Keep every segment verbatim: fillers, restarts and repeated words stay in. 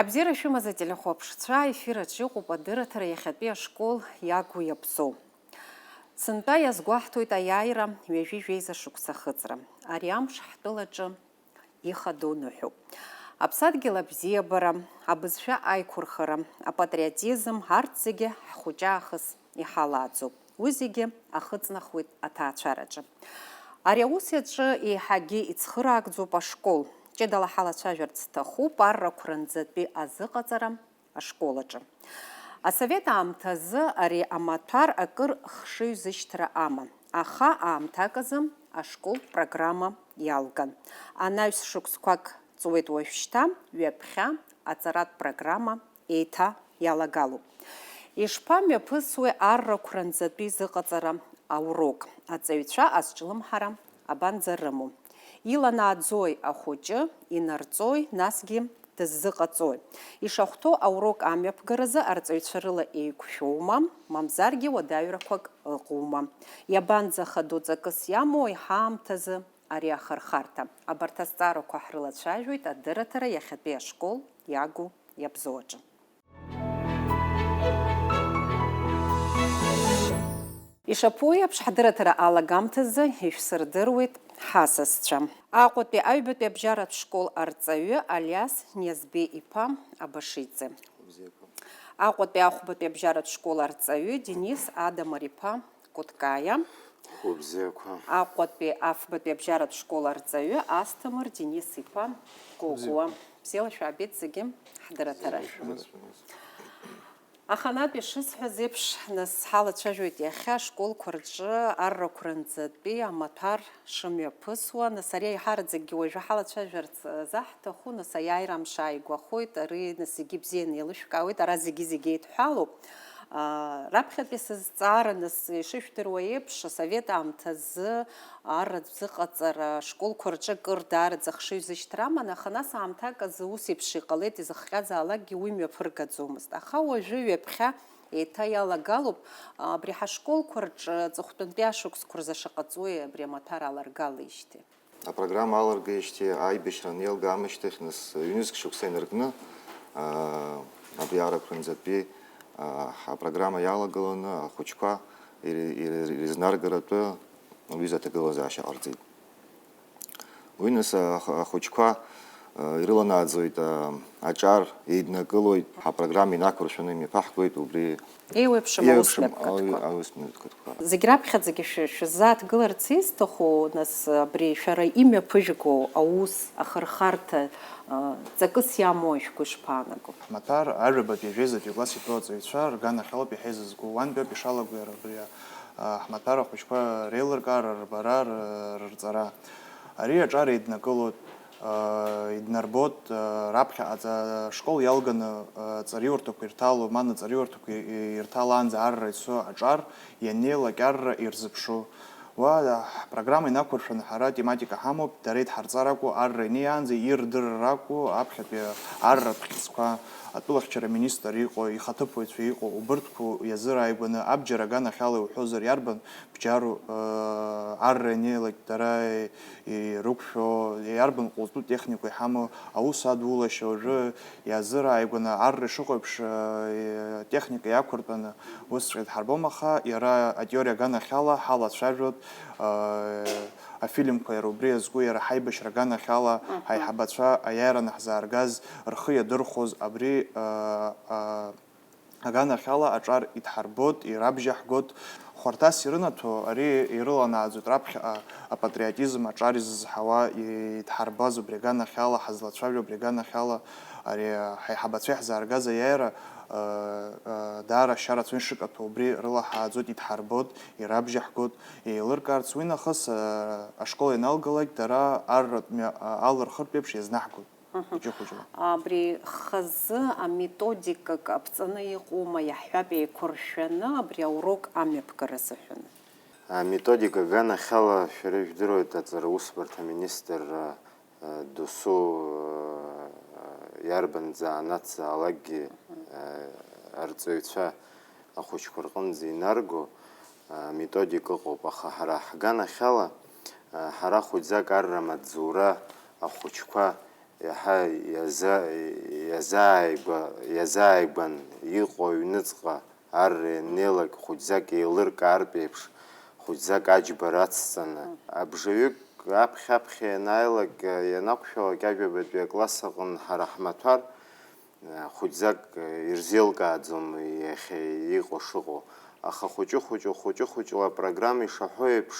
Абзиара шәымаз, ателехәаԥшцәа, аефир аҿы иҟоуп адырраҭара иахьатәи ашкол иагу иабзоу. Сынтәа иазгәаҳҭоит аиааира ҩажәи жәеиза шықәса ахыҵра. Ари амш ҳтәылаҿы ихадоу ныҳәоуп. Аԥсадгьыл абзиабара, абызшәа аиқәырхара, апатриотизм, арҭ зегьы ҳхәыҷы аахыс иҳалааӡоуп. Уи зегьы ахыҵнахуеит аҭаацәараҿы. Ари аус иаҿы еиҳагьы ицхыраагӡоуп ашкол. Ҷыдала ҳалацәажәарц сҭахуп аррақәа рынӡатәи азыҟаҵара ашкол аҿы. Асовет аамҭазы ари амаҭәар акыр хшыҩзышьҭра аман, аха аамҭак азы ашколтә программа иалган. Анаҩс шықәсқәак ҵуеит уажәшьҭа, ҩаԥхьа аҵаратә программа еиҭа иалагалоуп. Ишԥамҩаԥысуеи аррақәа рынӡатәи зыҟаҵара аурок? Аҵаҩцәа азҿлымҳара абанӡарымоу? Иланааӡои ахәыҷы, инарҵои, насгьы дыззыҟаҵои? Ишахәҭоу аурок амҩаԥгаразы арҵаҩцәа рыла еиқәшәоума, мамзаргьы уадаҩрақәак ыҟоума? Иабанӡахадоу ҵакыс иамоу ҳаамҭазы ари ахырхарҭа? Абарҭ азҵаарақәа ҳрылацәажәоит адырраҭара иахьатәи ашкол иагу иабзоу аҿы. Ишаԥу еиԥш, ҳдырраҭара алагамҭазы ишәсырдыруеит ҳасасцәа. Аҟәатәи аҩбатәи абжьаратә школ арҵаҩы Алиас Ниазбеи-иԥа Абашиӡе. Аҟәатәи ахәбатәи абжьаратә школ арҵаҩы Денис Адамыр-иԥа Кәыткаиа. Хәыбзиақәа. Аҟәатәи афбатәи абжьаратә школ арҵаҩы Асҭамыр Денис-иԥа Кәыкәуа. Бзиала шәаабеит зегьы ҳдырраҭара. Аханатә ишысҳәаз еиԥш, нас ҳалацәажәоит иахьа ашколқәа рҿы аррақәа рынӡатәи амаҭәар шымҩаԥысуа, нас ари аиҳараӡакгьы уажәы ҳалацәажәарц заҳҭаху, нас аиааира амш ааигәахоит, ари нас зегьы бзианы еилышәкаауеит, ара зегьы-зегьы еидҳәалоуп. Аа, раԥхьатәи сызҵаара, нас, ишышәдыруа еиԥш, асовет аамҭазы арратә зыҟаҵара ашколқәа рҿы акыр даараӡа хшыҩзышьҭра аман, аха нас аамҭак азы ус еиԥш иҟалеит, изыхҟьазаалакгьы уи мҩаԥыргаӡомызт. Аха уажәы ҩаԥхьа еиҭа иалагалоуп, абри ҳашколқәа рҿы аҵыхәтәантәи ашықәсқәа рзы шаҟа ҵуеи абри амаҭәар аларгалеижьҭеи? Апрограмма аларгеижьҭеи, аибашьра анеилга аамышьҭахь, нас, ҩнызқь шықәса инаркны, аа, абри аррақәа рынӡатәи, аа, апрограмма иалагыланы ахәыҷқәа ири-, ири-, ирызнаргаратәы уи изы аҭагылазаашьа ҟарҵеит. Уи, нас, ах-, ахәыҷқәа, аа, ирыланааӡоит, аа, аҿар еиднакылоит, ҳапрограмма инақәыршәаны имҩаԥаҳгоит, убри Еиуеиԥшым аус еиуеиԥшым мҩаԥгатәқәа. Ау-, аус мҩаԥгатәқәа. Зегь раԥхьаӡагьы шәа-, шәыззааҭгыларц исҭаху, нас, абри шәара имҩаԥыжәго аус ахырхарҭа, а, ҵакыс иамоу шәгәы ишԥаанаго? Ҳмаҭәар ажәабатәи ажәеизатәи акласс итәоу аҵаҩцәа рганахьалоуп иаҳа изызку. Уантәи ауп ишалаго иара абри, а, ҳмаҭәар ахәыҷқәа реилыркаара, рбара, р-, рырҵара. Ари аҿар еиднакылоит, аа, иднарбоит, аа, раԥхьаҟа аҵа-, ашкол иалганы, аа, ҵариурҭақәа ирҭало, ма наҵариурҭақәа и-, и-, ирҭалаанӡа арра ицо аҿар ианнеилак арра ирзыԥшу. Уа, ҳпрограмма инақәыршәаны ҳара тематика ҳамоуп, дара идҳарҵар акәу, арра инеиаанӡа ирдырыр акәу, аԥхьатәи арратә хьыӡқәа, атәылахьчара аминистр иҟоу, ихаҭыԥуаҩцәа иҟоу, убырҭқәа иазырааигәаны абџьар аганахьала иуҳәозар иарбан бџьару, аа, арра инеилак дара ирықәшәо, иарбан ҟәылтәы техникоу иҳамоу, аус адулашьа уажәы иазырааигәаны арра ишыҟоу еиԥш, э, техника иақәыртәаны усҵәҟьа идҳарбом, аха иара атеориа аганахьала ҳалацәажәоит, э, афильмқәа иара убри иазку, иара ҳаибашьра аганахьала Мгм. ҳаиҳабацәа аиааира анаҳзааргаз рхы иадырхәоз абри, э, э, Аганахьала аҿар идҳарбоит, ирабжьаҳгоит. Хәарҭас ирынаҭо, ари ирыланааӡоит раԥхьаҟа апатриотизм аҿар изызҳауа, идҳарбаз убри аганахьала, ҳазлацәажәо абри аганахьала, ари ҳаиҳабацәа иаҳзааргаз аиааира, ы, ы, даара ашьа рацәаны ишыкаҭәо убри рылаҳааӡоит, идҳарбоит, ирабжьаҳгоит, еилыркаарц. Уи нахыс, ы, ашкол ианалгалак, дара арратә мҩа, ы, алырхыртә еиԥш иазнаҳгоит. Мгм. Хәыҷы-хәыҷла. Абри хазы аметодикак аԥҵаны иҟоума, иаҳҳәап, еиқәыршәаны абри аурок амҩаԥгара азыҳәан? Аметодика аганахьала, шәара ижәдыруеит, аҵара усбарҭа аминистрра, а, досу, а, иарбан занааҭзаалакгьы, Мгм. а, арҵаҩцәа ахәыҷқәа рҟынӡа инарго, а, методика ыҟоуп, аха ҳара ҳганахьала, а, ҳара хәыҷӡак арра маҵзура ахәыҷқәа Иаҳа иаза-, иазааигәа-, иазааигәан иҟоу аҩныҵҟа арра ианнеилак хәыҷӡак еилыркаартә еиԥш, хәыҷӡак аџьбара ацҵаны. Абжаҩык аԥхьа-аԥхьа ианааилак, ианақәшәалак ажәабатәи акласс аҟны ҳара ҳмаҭәар, хәыҷӡак ирзеилкааӡом иахьа иҟоу шыҟоу. Аха хәыҷы-хәыҷы, хәыҷы-хәыҷла апрограмма ишаҳәо еиԥш,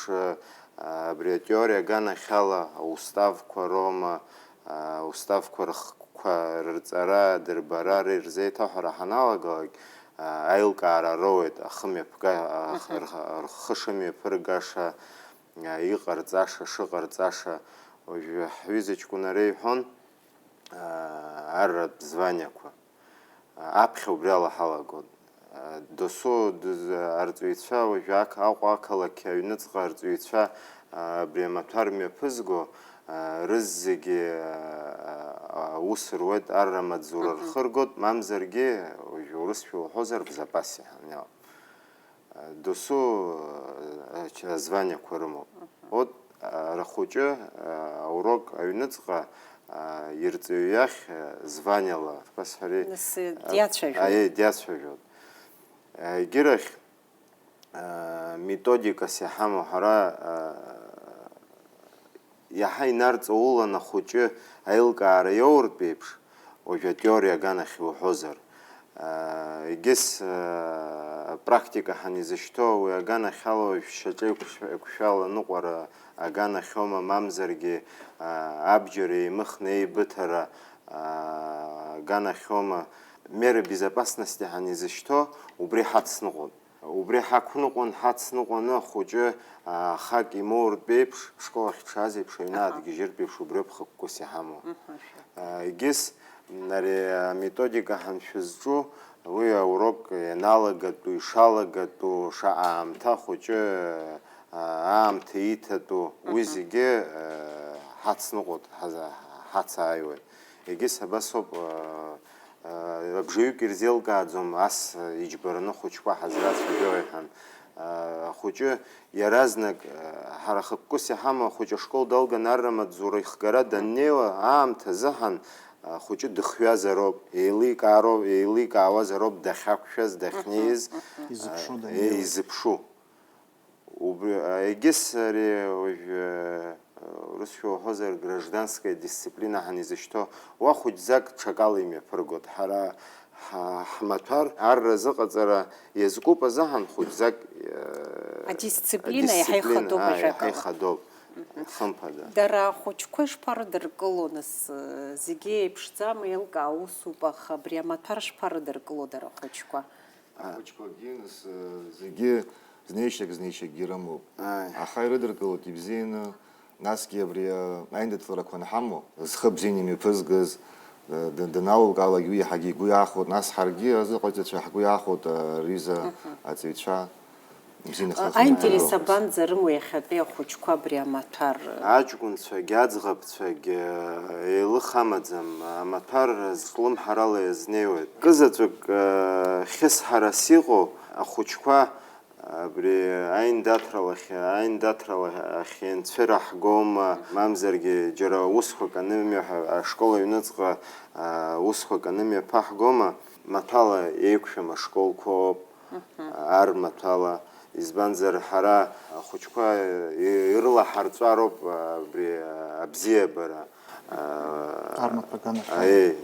абри атеориа аганахьала ауставқәа роума, ауставқәа рыхқәа рырҵара, дырбара, рзеиҭаҳәара ҳаналагалак, аилкаара роуеит, ахы мҩаԥга-, ах-, Мгм. рх-, рхы шымҩаԥыргаша, иҟарҵаша, шыҟарҵаша. Уажәы ҳҩыза ҷкәын ара иҳәон, арратә званиақәа. Аԥхьа убри ала ҳалагон. Досу дыз-, арҵаҩцәа, уажәы ақ-, Аҟәа ақалақь аҩныҵҟа арҵаҩцәа, абри амаҭәар мҩаԥызго, рызегьы аус руеит, арра маҵзура Мгм. рхыргоит, мамзаргьы, уажәы урысшәа уҳәозар, в запасе ҳәа, иа-, досу, ача-, азваниақәа рымоуп. Мгм. Вот, ара хәыҷы, аурок аҩныҵҟа, ирҵаҩ иахь, званиала, басҳәари, Нас, а, диацәажәоит. Аиеи, диацәажәоит. Егьырахь, методикас иҳамоу ҳара, иаҳа инарҵаулан ахәыҷы аилкаара иоуртә еиԥш, уажәы атеориа аганахь иуҳәозар, егьыс, практика ҳанизышьҭоу, уи аганахьала уажә шьаҿа еиқәшә-, еиқәшәала ныҟәара аганахьоума, мамзаргьы, абџьар еимыхны еибыҭара аганахьоума, меры безопасности ҳанизышьҭоу, убри ҳацныҟәон. Убри ҳақәныҟәон, ҳацныҟәаны ахәыҷы, а, хак имоуртә еиԥш, ашкол ахь дшааз еиԥш, аҩны Аҳа. Аадгьежьыртә еиԥш, убриоуп хықәкыс иҳамоу. Мгм, ашәа. А, егьыс, ари аметодика ҳаншәызҿу, уи аурок ианалагатәу, ишалагатәу, шаҟа аамҭа ахәыҷы, а, аамҭа иҭатәу, уи Мгм. Зегьы, а, ҳацныҟәоит, ҳаза-, ҳацааиуеит. Егьыс абас ауп, а, Абжаҩык ирзеилкааӡом ас иџьбараны ахәыҷқәа ҳазрацәажәо, иҳәан. Ахәыҷы иаразнак, ҳара хықәкыс иҳамоу ахәыҷы ашкол далган арра маҵзура ихгара даннеиуа аамҭазы ҳан, ахәыҷы дыхҩазароуп, еиликаароуп, еиликаауазароуп дахьақәшәаз, дахьнеиз, Изыԥшу, а, даннеиуа. Изыԥшу. Убри, а, егьыс ари уажәы, а, урысшәа уҳәозар, гражданская дисциплина ҳанизышьҭоу, уа хәыҷӡак ҽакала имҩаԥыргоит. Ҳара ҳа-, ҳмаҭәар арра азыҟаҵара иазкуп азыҳәан хәыҷӡак, а, Адисциплина иаҳа адисциплина, ихадоуп, а, ажәакала. Иаҳа ихадоуп, Мгм. Хымԥада. Дара ахәыҷқәа ишԥарыдыркыло, нас, зегьы еиԥшӡам, еилкаау усуп, аха абри амаҭәар шԥарыдыркыло дара ахәыҷқәа? Ахәыҷқәагьы, нас, зегьы знеишьак-знеишьакгьы рымоуп. Ааи. Аха ирыдыркылоит ибзианы, насгьы абри, а, аиндаҭларақәа анҳамоу, зхы бзианы имҩаԥызгаз, д-, д-, даналукаалак уи иаҳагьы игәы иаахәоит, нас ҳаргьы азыҟаҵаҩцәа ҳгәы иаахәоит, а, рҩыза Мгм. аҵаҩцәа ибзианы А, хыхь аинтерес иаҳаргылоз. Абанӡа рымоу иахьатәи ахәыҷқәа абри амаҭәар? Аҷкәынцәагь аӡӷабцәагь, а, еилых амаӡам, амаҭәар зҿлымҳарала иазнеиуеит. Кызаҵәык, а, хьысҳарас иҟоу ахәыҷқәа абри аиндаҭралахь, аиндаҭрала ахь ианцәыраҳгома, мамзаргьы џьара усқәак анымҩаҳа-, ашкол аҩныҵҟа, а, усқәак анымҩаԥаҳгома, маҭәала еиқәшәам ашколқәа ауп, Мгм. Ар маҭәала. Избанзар, ҳара ахәыҷқәа и-, ирылаҳарҵәароуп абри абзиабара. Армаҭәа аганахьала. Аиеи.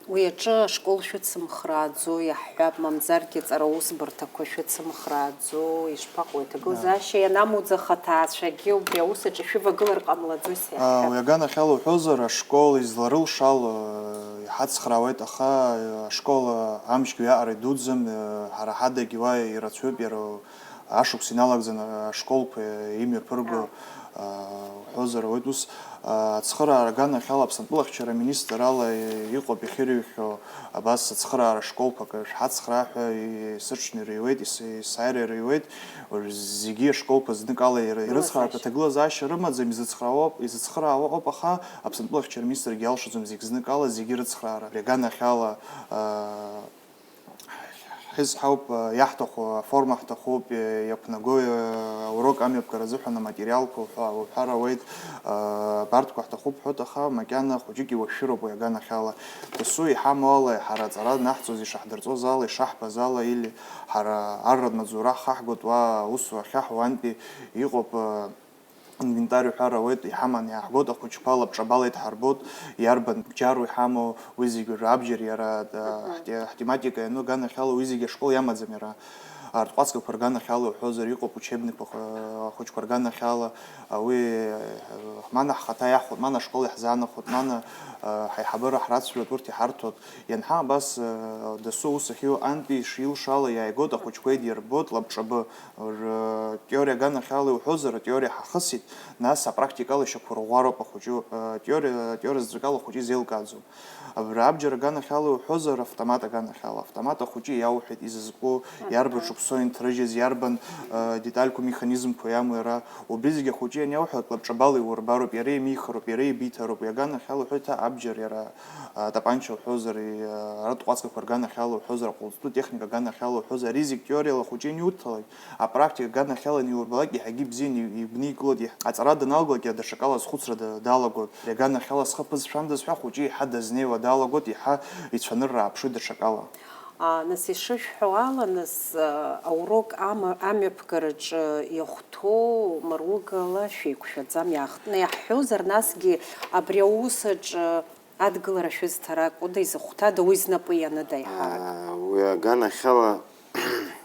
Уи аҿы ашкол шәыцымхрааӡо, иаҳҳәап, мамзаргьы аҵараусбарҭақәа шәыцымхрааӡо, ишԥаҟоу, аҭагылазаашьа ианамуӡах, аҭаацәагьы убри аус аҿы шәывагылар ҟамлаӡои, сиаҳҳәап? А, уи аганахьала уҳәозар, ашкол изларылшало, э, иҳацхраауеит, аха, э, ашкол, э, амчгьы уиаҟара идуӡӡам, э, ҳара ҳадагьы уа ирацәаҩуп, иара Ашықәс иналагӡаны ашколқәа имҩаԥырго, аа, уҳәозар ауеит. Ус, аа, ацхыраара аганахьала Аԥсынтәыла ахьчара аминистрала иҟоуп иахьырыҩхьоу абас ацхыраара школқәак шәҳацхраа ҳәа исырҽны ирыҩуеит, ис-, есааира ирыҩуеит. Уажә зегьы ашколқәа зныкала ир-, ирыцхраартә аҭагылазаашьа рымаӡам, изыцхраауа, изыцхраауа ауп, аха Аԥсынтәыла ахьчара аминистргьы иалшаӡом зегь зныкала зегьы ирыцхраара. Абри аганахьала, аа, Ҳизҳауп, иаҳҭаху аформа ҳҭахуп, иақәнаго аурок амҩаԥгара азыҳәан аматериалқәа уҳәа-, уҳәар ауеит, абарҭқәа ҳҭахуп ҳҳәоит, аха макьана хәыҷык иуашәшәыроуп уи аганахьала. Дасу иҳамоу ала, ҳара аҵара наҳҵоз ишаҳдырҵоз ала, ишаҳбаз ала, или ҳара арратә маҵзура ҳхаҳгоит уа аусура ахьаҳу антәи иҟоуп, инвентарь уҳәар ауеит, иҳаман иааҳгоит, ахәыҷқәа лабҿабала идҳарбоит, иарбан бџьару иҳамоу, уи зегьы уажәы абџьар иара, а, Мгм. ҳте-, ҳтематика иану аганахьала уи зегьы ашкол иамаӡам иара. Арҭҟәацгақәа рганахьала уҳәозар, иҟоуп учебникқәа х-, ахәыҷқәа рганахьала, а, уи, а, мана ҳхаҭа иаҳхәоит, мана ашкол иаҳзаанахәоит, мана, а, ҳаиҳабыра ҳрацәажәоит, урҭ иҳарҭоит. Ианҳа абас, а, дасу аус ахьиу антәи шилшо ала иааигоит, ахәыҷқәа идирбоит лабҿабы. Уажәы, теориа аганахьала иуҳәозар, атеориа ҳахысит, нас апрактикала ишьақәырӷәӷәароуп ахәыҷы, э, теориа, атеориа заҵәык ала ахәыҷы изеилкааӡом. Абра абџьар аганахьала иуҳәозар, автомат аганахьала, автомат ахәыҷы иауҳәеит изызку, иарбан Аҳа. Шықәсо инҭрыжьыз, иарбан, э, детальқәа, механизмқәа иамоу иара, убри зегьы ахәыҷы ианиауҳәалак лабҿабала иурбароуп, иара имихароуп, иара ибиҭароуп, уи аганахьала уҳәоит ҳәа абџьар иара, э, атапанча уҳәозар, и-, э, аратә ҟәацгақәа рганахьала уҳәозар, аҟәылӡтәы техника аганахьала уҳәозар, ари зегь теориала ахәыҷы ианиуҭалак, апрактика аганахьала аниурбалак иаҳагьы бзианы игәникылоит, иаҳ-, аҵара даналгалак иара даҽакала азхәыцра да-, далагоит. Аганахьала схы ԥызшәандаз ҳәа ахәыҷы еиҳа дазнеиуа далагоит, еиҳа ицәанырра ааԥшуеит даҽакала. А, нас ишышәҳәо ала, нас, а, аурок ама-, амҩаԥгараҿы иахәҭоу мыругала шәеиқәшәаӡам, иаахтны иаҳҳәозар, насгьы абри аус аҿы Адгылара шәызҭара акәыда, изыхәҭада уи знапы ианыда аиҳарак? Аа, уи аганахьала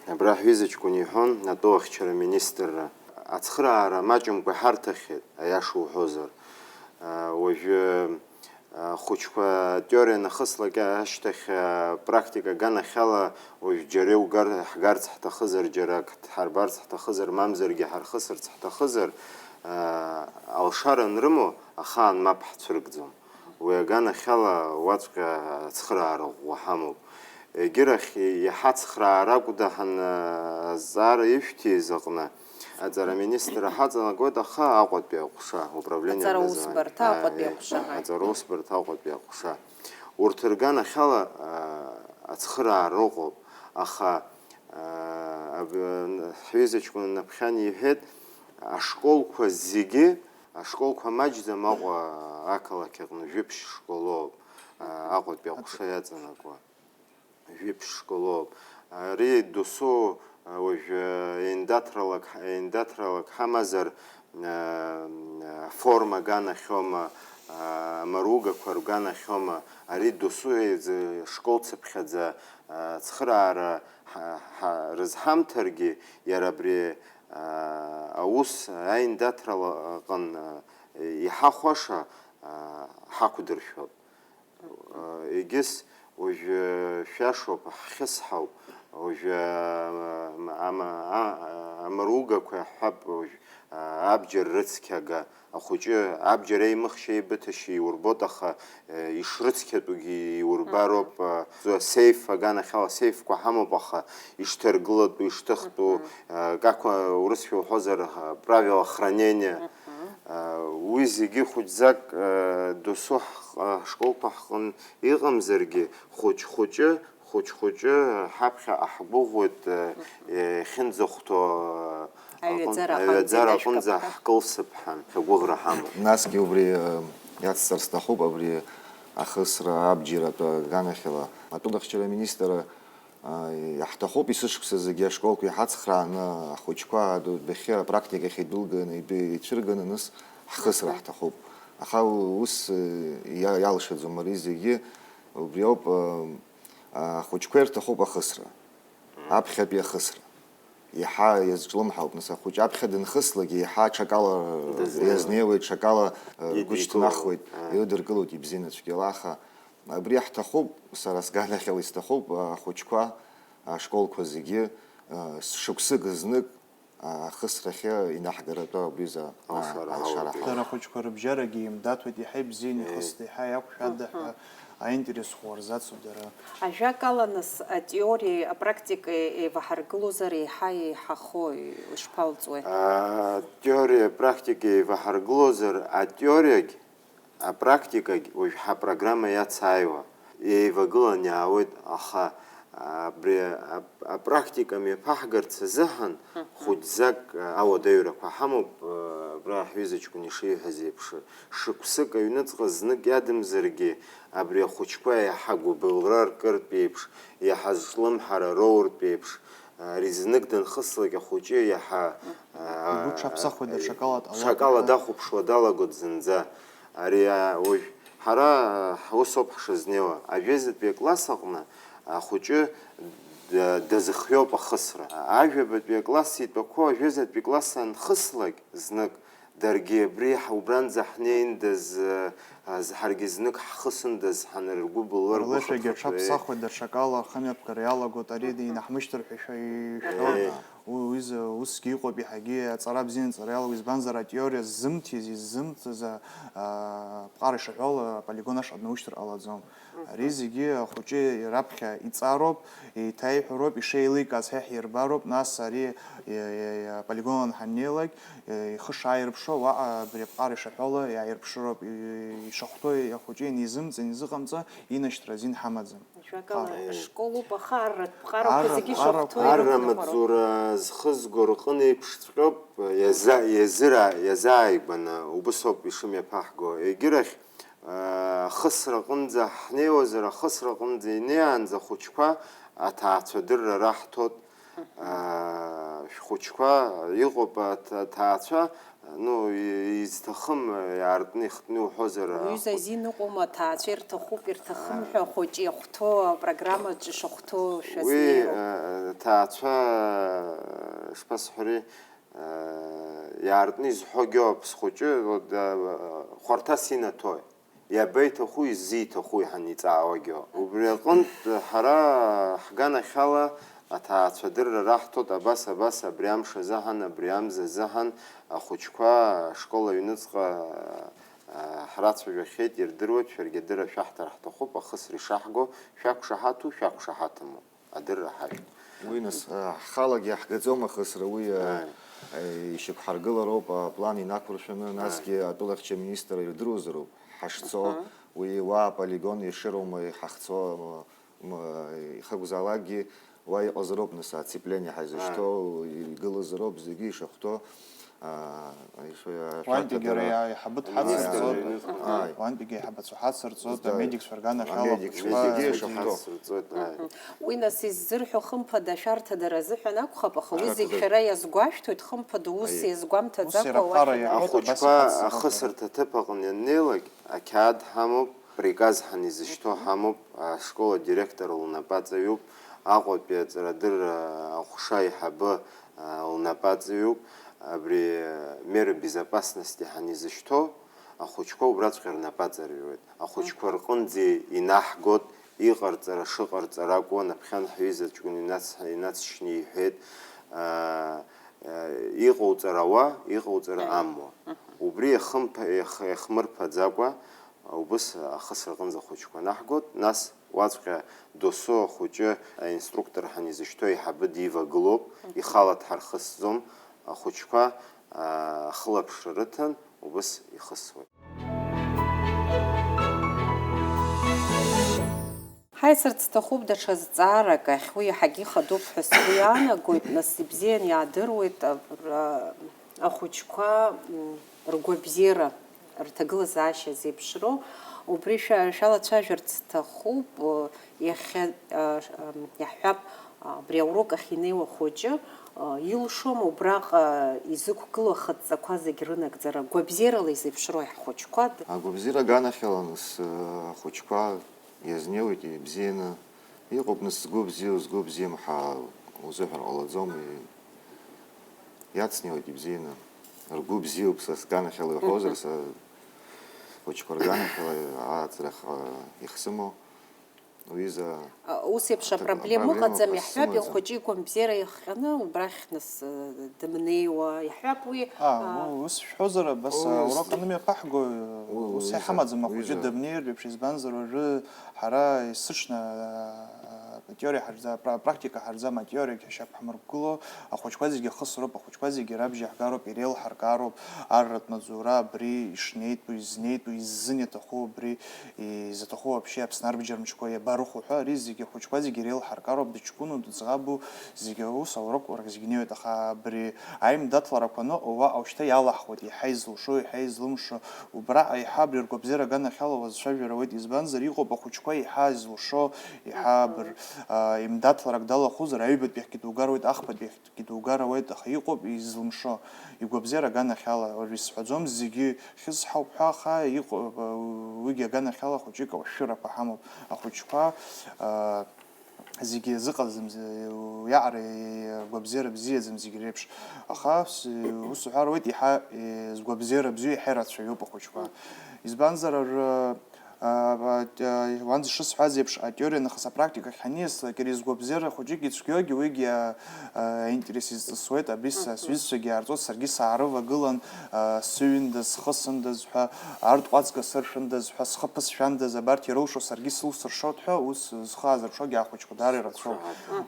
абра ҳҩыза ҷкәын иҳәон, атәылахьчара аминистрра ацхыраара маҷымкәа иҳарҭахьеит, аиаша уҳәозар. Аа, уажәы, аа, ахәыҷқәа атеориа анахыслак ашьҭахь, аа, практика аганахьала уажә џьара иугар, ҳгарц ҳҭахызар, џьара ак ҳарбарц ҳҭахызар, мамзаргьы ҳархысырц ҳҭахызар, аа, алшара анрымоу ахаан мап ҳцәыргӡом. Уи аганахьала уаҵәҟьа ацхыраара ӷәӷәа ҳамоуп. Егьырахь, иаҳа ацхраара акәда ҳан-, азҵаара ишәҭиз аҟны, аҵара аминистр ҳаҵанакуеит, аха Аҟәатәи аҟәша, управление Аҵара образования. Усбарҭа, Аҟәатәи Аиеи, аҟәша, ҳаи. Аҵара усбарҭа, Аҟәатәи аҟәша. Урҭ рганахьала, а, ацхыраара ыҟоуп, аха, а, аб-, ҳҩыза ҷкәын Наԥхьан иҳәеит, ашколқәа зегьы, ашколқәа маҷӡам Аҟәа ақалақь аҟны жәиԥшь школоуп, а, Аҟәатәи аҟәша иаҵанакуа. Жәиԥшь школоуп. Ари досу, а, уажә, а, еиндаҭралак, еиндаҭралак ҳамазар, а, аформа аганахьоума, а, амаругақәа рганахьоума, ари досу еизы школ цыԥхьаӡа, а, цхыраара ҳа-, ҳа-, рызҳамҭаргьы, иара абри, а, аус аиндаҭрала аҟын, а, иҳахәаша, а, ҳақәдыршәоуп. Егьыс уажәы шәашоуп, ҳхьысҳауп, уажәы, ам-, ам-, а-, амаругақәа иаҳҳәап, уажә, а, абџьар рыцқьага, ахәыҷы абџьар еимыхшьа еибыҭашьа иурбоит, аха, э, ишрыцқьатәугьы иурбароуп, а, зо-, асеиф аганахьала асеифқәа ҳамоуп, аха ишҭаргылатәу, ишҭыхтәу, а, как, а, урысшәа уҳәозар, а, правила хранения, Уи зегьы хәыҷӡак, э, досу ҳҟ-, ҳшколқәа ҳҟын иҟамзаргьы, хәыҷ-хәыҷы, хәыҷ-хәыҷы ҳаԥхьаҟа ҳгәыӷуеит, э, иахьынӡахәҭоу, э, аҟын-, Аҩаӡара аҩаӡара аҟынӡа аҟынӡа ҳашәҭап ҳәа. Ҳкылсып ҳәа агәыӷра ҳамоуп. Насгьы убри, э, иацҵар сҭахуп, абри ахысра абџьар атәы аганахьала. Атәылахьчара аминистрра Иаҳҭахуп есышықәса зегьы ашколқәа иҳацхрааны, ахәыҷқәа адәахьы апрактикахь идәылганы, идәы ицәырганы, нас ҳхысра Аҳа. Ҳҭахуп. Аха ус, иа-, иалшаӡом ари зегьы, убри ауп, а, ахәыҷқәа ирҭахуп ахысра. Аԥхьатәи ахысра. Иаҳа иазҿлымҳауп, нас, ахәыҷы аԥхьа дынхыслак, иаҳа аҽакала Дызнеиуеит. Иазнеиуеит, аҽакала, а, Идикылоит. Гәы шьҭнахуеит, Аа. Ирыдыркылоит ибзианы цәгьала, аха Абри ҳҭахуп, сара сганахьала исҭахуп, ахәыҷқәа, ашколқәа зегьы, а, шықәсык знык, а, ахысрахьы инаҳгаратәы абри за, а, Алшара алшара ҳауеит. Ҳауеит. Дара ахәыҷқәа рыбжьарагьы еимдаҭәоит, иаҳа ибзианы Е. Ихысны, иаҳа иақәшәада Мгм. Ҳәа аинтерес ӷәӷәа рзацуп дара. Ажәакала, нас, атеориеи апрактикеи еиваҳаргылозар еиҳа еиҳахои, ишԥалҵуеи? Атеориеи апрактикеи еиваҳаргылозар, атеориагь Апрактикагь уажә ҳапрограмма иацааиуа, еивагылан иаауеит, аха, Абри ап-, апрактика мҩаԥаҳгарц азыҳәан хәыҷӡак, а, ауадаҩрақәа ҳамоуп, а, абра ҳҩыза ҷкәын ишиҳәаз еиԥш, шықәсык аҩныҵҟа знык иадамзаргьы, абри ахәыҷқәа иаҳа гәыбылра ркыртә еиԥш, иаҳа зҿлымҳара роуртә еиԥш, ари знык данхыслак ахәыҷы иаҳа, а, Игәы ҽаԥсахуеит, даҽакала дҟалоит. Ҽакала дахәаԥшуа далагоит зынӡа. Ари, а, уажә ҳара, а, ҳус ауп ҳшызнеиуа. Ажәазатәи акласс аҟны ахәыҷы д-, дазыхиоуп ахысра. Ажәабатәи акласс итәақәоу ажәазатәи акласс анхыслак знык, даргьы абри ҳа-, убранӡа ҳнеиндаз, а, з-, ҳаргьы знык ҳхысындаз ҳаныргәыбыллыр, Рлышәагьы гәыхыԥхыҭра, аҽаԥсахуеит, даҽакала ахымҩаԥгара иалагоит, ари динаҳмышьҭыр ҳәа ишәа-, ишәҳәоит. Еи. Уи, уи зы-, усгьы иҟоуп иаҳагьы аҵара бзианы аҵара иалоу, избанзар, атеориа ззымҭиз, иззымҵыз, а, а, ԥҟара ишаҳәо ала, аполигон ашҟа днаушьҭыр ҟалаӡом. Ари зегьы ахәыҷы раԥхьа иҵароуп, еиҭаиҳәароуп, ишеиликааз ҳәа ҳирбароуп, нас ари, е, е, е, аполигон ала ҳаннеилак, е, ихы шааирԥшуа, уаҟа абри аԥҟара ишаҳәо ала иааирԥшыроуп, и-, ишахәҭоу ахәыҷы инизымҵ-, инизыҟамҵо инашьҭра азин ҳамаӡам. Ажәакала, Ҟа- ашколуп, аха арратә ԥҟарақәа Арратә зегьы ԥҟарақәа ишахәҭоу Арра ирыхәҭоуп. Маҵзура зхызго рҟын еиԥшҵәҟьоуп, иаза-, иазыра-, иазааигәаны убыс ауп ишымҩаԥаҳго. Егьырахь, ахысра аҟынӡа ҳнеиуазар, ахысра аҟынӡа инеиаанӡа ахәыҷқәа аҭаацәа адырра раҳҭоит. Аа, шәхәыҷқәа иҟоуп аҭ-, аҭаацәа, ну, и-, изҭахым, иаартны ихтны иуҳәозар, Уҩыза ахәыҷ- азин ыҟоума, аҭаацәа ирҭахуп, ирҭахым ҳәа ахәыҷы иахәҭоу апрограммаҿы ишахәҭоу Уи, шәазнеироуп. э, аҭаацәа, э, шԥасҳәари, э, иаартны изҳәогьы ауп, схәыҷы, вот, э, хәарҭас инаҭои, иабеиҭаху, иззиҭаху иҳан иҵаауагьы ауп. Убри аҟынтә ҳара ҳганахьала аҭаацәа адырра раҳҭоит, абас, абас, абри амш азыҳан, абри амза азыҳан ахәыҷқәа ашкол аҩныҵҟа, э, ҳрацәажәахьеит, ирдыруеит, шәаргьы адырра шәаҳҭар ҳҭахуп, ахысра ишаҳго, шәақәшаҳаҭу, шәақәшаҳаҭыму. Адырра ҳажәп. Уи нас, а, ҳхалагьы иаҳгаӡом ахысра, уи, а, Ааи. а, ишьақәҳаргылароуп аплан инақәыршәаны, Ааи. насгьы атәылахьча министр ирдыруазароуп ҳашцо, Аҳа. уи уа аполигон ешырума ҳахьцо, м, м, ихакәзаалакгьы уа иҟазароуп, нас, ацепление ҳаизышьҭоу, Ааи. игылазароуп зегьы ишахәҭоу. Аа, ишо-, Уантәигьы ашәарҭадара. Ари аиҳабы дҳацырҵоит. Аиааи. Ааи. Уантәигьы аиҳабацәа ҳацырҵоит, Зда-, амедикцәа рганахьала амедикцәа ахәыҷқәа. Зегьы Зегьы шахәҭоу. Ҳацырҵоит, ааи. Мгм. Уи нас иззырҳәо хымԥада ашәарҭадара азыҳәан акәхап, аха уи зегь Ашәарҭадара. Шәара иазгәашәҭоит, хымԥада ус Аиеи. Ус еизгәамҭаӡакәа иара аԥҟара уахь иаҳәоит, абас Ахәыҷқәа иҳацырҵоит. Ахысырҭа аҭыԥ аҟны ианнеилак, ақьаад ҳамоуп, приказ ҳанизышьҭоу ҳамоуп, ашкол адиректор лнапаҵаҩуп, Аҟәатәи аҵарадырра аҟәша аиҳабы, а, лнапаҵаҩуп, абри, а, меры безопасности ҳанизышьҭоу, ахәыҷқәа убраҵәҟьа рнапаҵаҩуеит. Ахәыҷқәа рҟынӡа инаҳгоит, иҟарҵара шыҟарҵара акәу, анаԥхьан ҳҩыза ҷкәын инац-, инацшьны иҳәеит, а, а, иҟауҵара ауа, иҟауҵара Аиеи. Амуа. Мгм. Убри иахымԥа-, иах-, иахмырԥаӡакәа, Убыс ахысра аҟынӡа ахәыҷқәа наҳгоит, нас уаҵәҟьа досу ахәыҷы аинструктор ҳанизышьҭоу аиҳабы дивагылоуп, ихала дҳархысӡом, ахәыҷқәа, аа, ахылаԥшра рыҭан, убыс ихысуеит. Ҳаицырц сҭахуп даҽа зҵаарак ахь, уи иаҳагьы ихадоуп ҳәа сгәы иаанагоит, нас ибзиан иаадыруеит, а, ахәыҷқәа, м, ргәабзиара, рҭагылазаашьа зеиԥшроу, убри шәа-, шәалацәажәарц сҭахуп, э, иахьа, э, ш-, ам, иаҳҳәап, а, абри аурок ахь инеиуа хәыҷы, э, илшом убраҟа изықәгылоу ахыдҵақәа зегь рынагӡара, гәабзиарала изеиԥшроу ҳхәыҷқәа. Агәабзиара аганахьала нас, э, ахәыҷқәа Иазнеиуеит ибзианы. Иҟоуп, нас, згәы бзиоу, згәы бзиам ҳәа узыҳәар ҟалаӡом. И-, иацнеиуеит ибзианы. Ргәы бзиоуп, са сганахьала иуҳәозар, Мгм. са хәыҷқәа рганахьала ааҵра х-, ихсымоу. Уҩыза А, ус еиԥш аҭак-, апроблема апроблема ыҟаӡам, ҟа-, иаҳҳәап, сымаӡам. Ихәыҷы игәамбзиара иахҟьаны убрахь, нас, э, дымнеиуа, иаҳҳәап, уи, А, а, у-, ус шәҳәозар, абас, Ус, аураҟ анымҩаԥаҳго, ус уи, уи, иҳамаӡам, ахәыҷы уи, дымнеиртә еиԥш, избанзар, уажәы ҳара есыҽны, а, Атеориа ҳарӡа-, апра-, апрактика ҳарӡам, атеориагь ҳшьап ҳмыргыло, ахәыҷқәа зегьы хысроуп, ахәыҷқәа зегьы рабжьаҳгароуп, иреилҳаркароуп арратә маҵзура абри ишнеитәу, изнеитәу, иззын иаҭаху абри, изаҭаху вообще Аԥсны арбџьар мчқәа иабарыхәо ҳәа, ари зегьы ахәыҷқәа зегьы иреилҳаркароуп, дыҷкәыну, дыӡӷабу, зегьы ус аурок рахь зегьы инеиуеит, аха абри аимдаҭларақәа аныҟоу уаҟа ушьҭа иалаҳхуеит, иаҳа изылшо, иаҳа излымшо, убраҟа иаҳа абри ргәабзиара аганахьала уазцәажәар ауеит, избанзар, иҟоуп ахәыҷқәа иаҳа изылшо, иаҳа абр-, а, имдаҭларак далахәызар, аҩбатәихгьы дугар ауеит, ахԥатәихгьы дугар ауеит, аха иҟоуп изылмшо, игәабзиара аганахьала, уажә исҳәаӡом, зегьы хьысҳауп ҳәа, аха иҟоуп, а, уигьы аганахьала хәыҷык ашәырақәа ҳамоуп, ахәыҷқәа, а, зегьы зыҟаӡам, уиаҟара гәабзиара бзиаӡам зегь реиԥш. Аха с-, ус уҳәар ауеит, иаҳа, э, згәабзиара бзиоу иаҳа ирацәаҩуп ахәыҷқәа. Избанзар, ар-, а, а, а, уанӡа шысҳәаз еиԥш, атеориа нахыс апрактикахь ҳаниаслак, иара изгәабзиара хәыҷык ицәгьоугьы уигьы, а, а, аинтерес изҵысуеит, абри са сҩызцәагьы иаарҵоит, саргьы саарывагылан, а, сыҩындаз, схысындаз ҳәа, артә ҟәацга сыршәындаз ҳәа, схы ԥысшәандаз, абарҭ ирылшо саргьы сылсыршоит ҳәа, ус зхы аазырԥшугьы ахәыҷқәа даара ирацәоуп.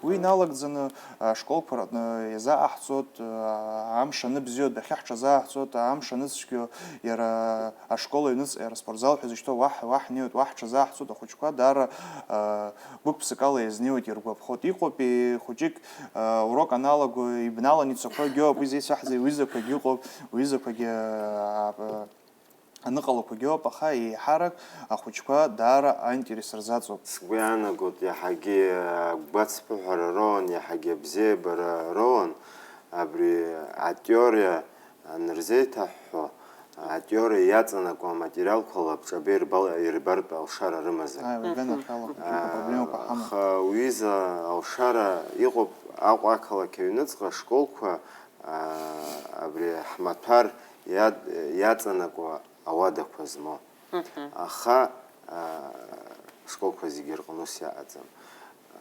Уи иналагӡаны ашколқәа рҟны иазааҳҵоит, амш аныбзиоу адәахьы ҳҽазааҳҵоит, амш аныцәгьоу иара ашкол аҩныҵҟа иара аспортзал ҳәа зышьҭоу уа ҳ-, уа ҳнеиуеит, уа ҳҽазааҳҵоит, ахәыҷқәа даара, а, гәык-ԥсыкала иазнеиуеит, иргәаԥхоит. Иҟоуп, и-, хәыҷык, а, урок аналаго ибналан ицақәагьы ыҟоуп, уи зеицәаҳзеи, уҩызақәагьы ыҟоуп, уҩызақәагьы, а, а, аныҟалақәагьы ыҟоуп, аха еиҳарак ахәыҷқәа даара аинтерес рзаҵоуп. Сгәы иаанагоит, иаҳагьы агәацԥыҳәара роуан, иаҳагьы абзиабара роуан, абри атеориа анырзеиҭаҳҳәо, атеориа иаҵанакуа аматериалқәа лабҿаба ирбал-, ирбартә алшара рымазар. Ааи, уи аганахьала, хәыҷык апроблемақәа ҳамоуп. Аха уҩыза алшара иҟоуп Аҟәа ақалақь аҩныҵҟа ашколқәа, аа, абри ҳмаҭәар иад-, иаҵанакуа ауадақәа змоу. Аха, аа, ашколқәа зегьы рҟны ус иаҟаӡам.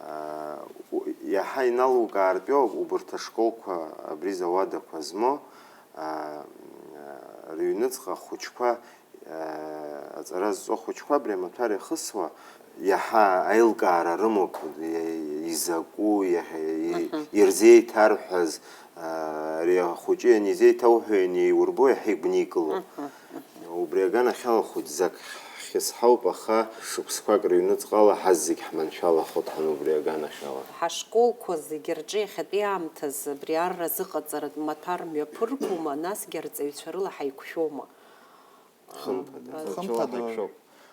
Аа, у-, иаҳа иналукаартәиоуп убарҭ ашколқәа абри зауадақәа змоу, аа, рыҩныҵҟа ахәыҷқәа, аа, аҵара зҵо ахәыҷқәа абри амаҭәар иахысуа, иаҳа аилкаара рымоуп, и-, изакәу, иаҳа-, и-, ирзеиҭарҳәаз, аа, ари ахәыҷы ианизеиҭауҳәо, ианеиурбо, иаҳа игәникыло. Убри аганахьала хәыҷӡак ҳхьысҳауп, аха шықәсқәак рыҩныҵҟала ҳазегь ҳманшәалахоит ҳан убри аганахьала. Ҳашколқәа зегьы рҿы иахьатәи аамҭазы абри арра азыҟаҵаратә маҭәар мҩаԥыргома, насгьы арҵаҩцәа рыла ҳаиқәшәома? Хымԥада. Хымԥада.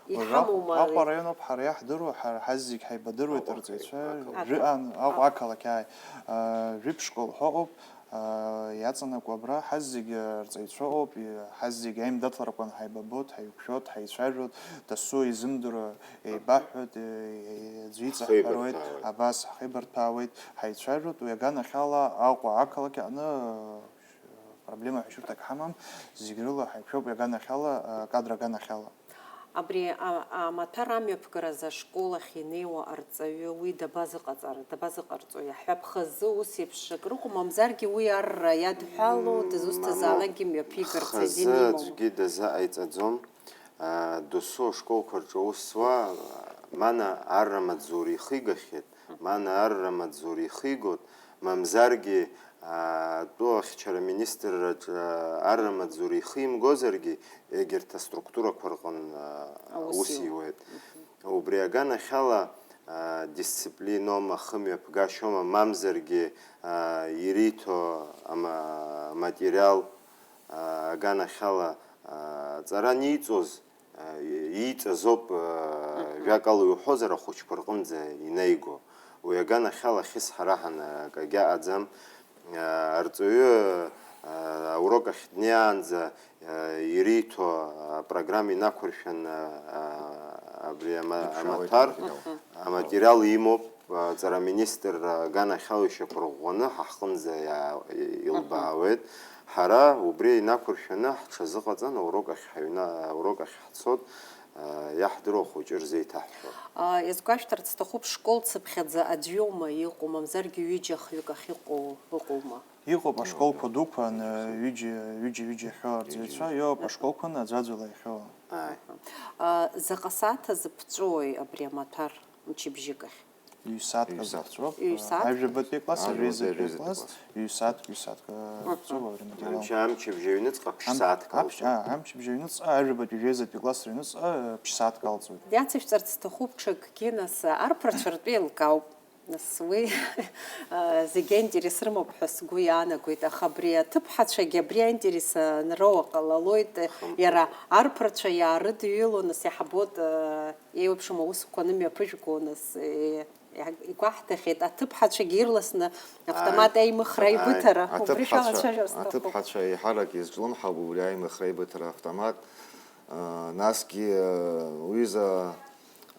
Иҳамоума? Аҟәа араион ауп ҳара иаҳдыруа, ҳара ҳазегь ҳаибадыруеит, Аҟәа арҵаҩцәа, ақалақь. Жәаҩа-, Аҟәа ақалақь, ааи. Жәиԥшь школ ҳәа ыҟоуп, иаҵанакуа абра, ҳазегь арҵаҩцәа ыҟоуп, ҳазегь аимдаҭларақәа анҳаибабоит, ҳаиқәшәоит, ҳаицәажәоит, дасу изымдыруа еибаҳҳәоит, аӡәы иҵаҳҳәароит, ҳхеибарҭәаауеит. Абас ҳхеибарҭәаауеит, ҳаицәажәоит, уи аганахьала Аҟәа ақалақь аҟны проблема ҳәа шәырҭак ҳамам, зегь рыла ҳаиқәшәоуп, иаганахьала, акадр аганахьала. Абри а-, амаҭәар амҩаԥгаразы ашкол ахь инеиуа арҵаҩы уи дабазыҟаҵар-, дабазыҟарҵои? Аҳәа ԥхазы ус еиԥш акрыҟоу, мамзаргьы уи арра иадҳәало, дызусҭазаалакгьы мҩаԥигарц азин имоума? Хазы аӡәгьы дазыҟаиҵаӡом. Досу ашколқәа рҿы аус зуа, Мана арра маҵзура ихигахьеит, Мана арра маҵзура ихигоит, мамзаргьы, атәы ахьчара министрраҿы арра маҵзура ихимгозаргьы, егьырҭ аструктурақәа рҟын, аус иуеит. Убри аганахьала, дисциплиноума, хымҩаԥгашьоума, мамзаргьы, ириҭо ама-, аматериал, аганахьала, аҵара аниҵоз, ииҵазоуп, жәакала иуҳәозар, ахәыҷқәа рҟынӡа инеиго. Уи аганахьала хьысҳа раҳаны акагьы аҟаӡам. Арҵаҩы аурок ахь днеиаанӡа ириҭо апрограмма инақәыршәаны абри ама-, амаҭәар, аматериал имоуп. Аҵара аминистрра аганахьала ишьақәырӷәӷәаны ҳа ҳҟынӡа иаа-, илбаауеит. Ҳара убри инақәыршәаны ҳҽазыҟаҵан, аурок ахь ҳаҩна-, аурок ахь ҳцот, иаҳдыруа ахәыҷы рзеиҭаҳҳәо. Иазгәашәҭарц сҭахуп, школ цыԥхьаӡа аӡәы иоума иҟоу, мамзаргьы ҩыџьа-хҩык ахьыҟоу ыҟоума? Иҟоуп, ашколқәа дуқәа, ҩыџьа, ҩыџьа-ҩыџьа иахьоу арҵаҩцәа, иоуп, ашколқәа аӡәаӡәала иахьоу. Ааи. Заҟа сааҭ азы ԥҵәои абри амаҭәар мчыбжьык ахь? Ҩ-сааҭк Ҩ-сааҭк. Азыхҵәоуп. Ҩ-сааҭк. Ажәабатәи акласс, Ажәабатәи, ажәеизатәи ажәеизатәи акласс, акласс. Ҩ-сааҭк, ҩ-сааҭк, э, Мгм. Ҵәуба абри аматериал. Амч-, амчыбжь аҩныҵҟа ԥшь Ам-, сааҭк аԥш-, алҵуеит. А, амчыбжь аҩныҵҟа ажәабатәи жәеизатәи акласс рыҩныҵҟа, э, ԥшь сааҭк алҵуеит. Иацышәҵарц сҭахуп ҽакгьы, нас, арԥарцәа ртәы еилкаауп. Нас уи, э, зегьы аинтерес рымоуп ҳәа сгәы иаанагоит, аха абри аҭыԥҳацәагьы абри аинтерес анроуа ҟалалоит, Хымԥада. Иара арԥарцәа иаарыдҩыло, нас иаҳбоит, э, еиуеиԥшым аусқәа анымҩаԥыжәго, нас, э, Иа-, игәаҳҭахьеит, аҭыԥҳацәагьы ирласны автомат Ааи. аимыхра Ааи. аибыҭара, убри Аҭыԥҳацәа, шәалацәажәар сҭахуп. Аҭыԥҳацәа еиҳарак изҿлымҳауп убри аимыхра аибыҭара автомат. А, насгьы, а, уҩыза,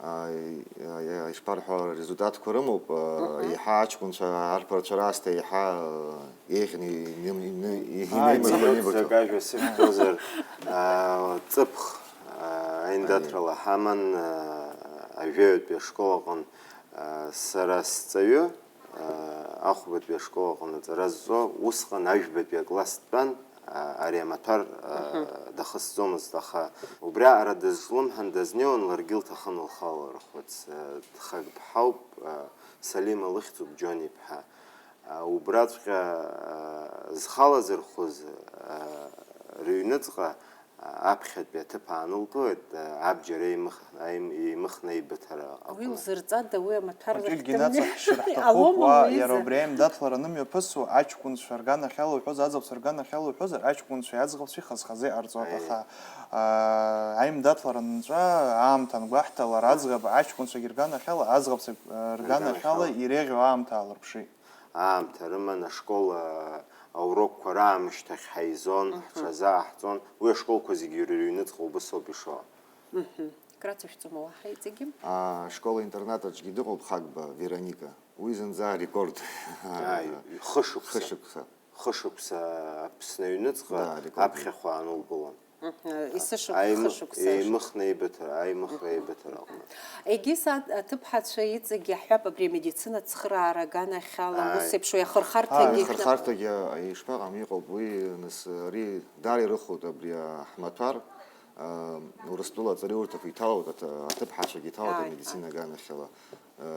а, и-, а, и-, ишԥарҳәо, арезультатқәа рымоуп. А, Мгм. Еиҳа аҷкәынцәа, арԥарцәа раасҭа еиҳа, а, еиӷьны ины-, ины-, ины-, Ааи, инеимырхо, минуҭ инеибыҭо. Зак ажәа сышәҭозар, а, ҵыԥх, а, аиндаҭрала ҳаман, а, ажәаҩатәи ашкол аҟын. Сара сҵаҩы, ахәбатәи ашкол аҟны аҵара зҵо, усҟан ажәбатәи акласс дтәан, ари амаҭәар Мгм. дахысҵомызт, аха убриаҟара дызҿлымҳан, дазнеиуан, ларгьы лҭахын лхала лархәыц. Дхагԥҳауп, Салима лыхьӡуп, Џьон иԥҳа. Убраҵәҟьа зхала зырхәыз рыҩныҵҟа аԥхьатәи аҭыԥ аанылкылеит, абџьар еимых-, аим-, еимыхны аибыҭара Уи аҟны. Узырҵада, уи амаҭәар Аҿыкгьы лыхьӡын. Нацаҳшьыр ҳҭахуп, Алома уа, уи иара изы. Убри аимдаҭлара анымҩаԥысуа, аҷкәынцәа рганахьала уҳәозар, аӡӷабцәа рганахьала уҳәозар, аҷкәынцәеи аӡӷабцәеи хаз-хазы иҟарҵоит, Аиеи. Аха, аа, аимдаҭлара анҵәа, аамҭа ангәаҳҭалар, аӡӷаб аҷкәынцәагьы рганахьала, аӡӷабцәа, аа, рганахьала Рганахьала. Иреиӷьу аамҭа аалырԥшит. Аамҭа рыман ашкол, аа, аурокқәа раамышьҭахь ҳаизон, Мгм. Ҳҽазааҳҵон, уи ашколқәа зегьы рыҩныҵҟа убыс ауп ишо. Мгм. Крацәышәҵома уаҳа иҵегьы? Аа, ашкол-интернат аҿгьы дыҟоуп Хагба Вероника. Уи зынӡа арекорд. Ааи, хышықәса. Хышықәса. Хышықәса Аԥсны аҩныҵҟа Да, арекорд. Аԥхьахә аанылкылон. Мгм, есышықәса, Аимы-, хышықәса. Еимыхны еибыҭара, аимыхра Мгм. Еибыҭара аҟны. Егьыс аҭ-, аҭыԥҳацәа иҵегь иаҳҳәап, абри амедицина цхыраара аганахьала Ааи. Ус еиԥш уи ахырхарҭагьы Ааи. Ихырхарҭагьы ишԥаҟам, иҟоуп уи, нас, ари даара ирыхәоит абри аҳмаҭәар. Урыстәыла аҵараиурҭақәа иҭалоит, аҭ-, аҭыԥҳацәагьы иҭалоит Ааи, амедицина ааи. Аганахьала.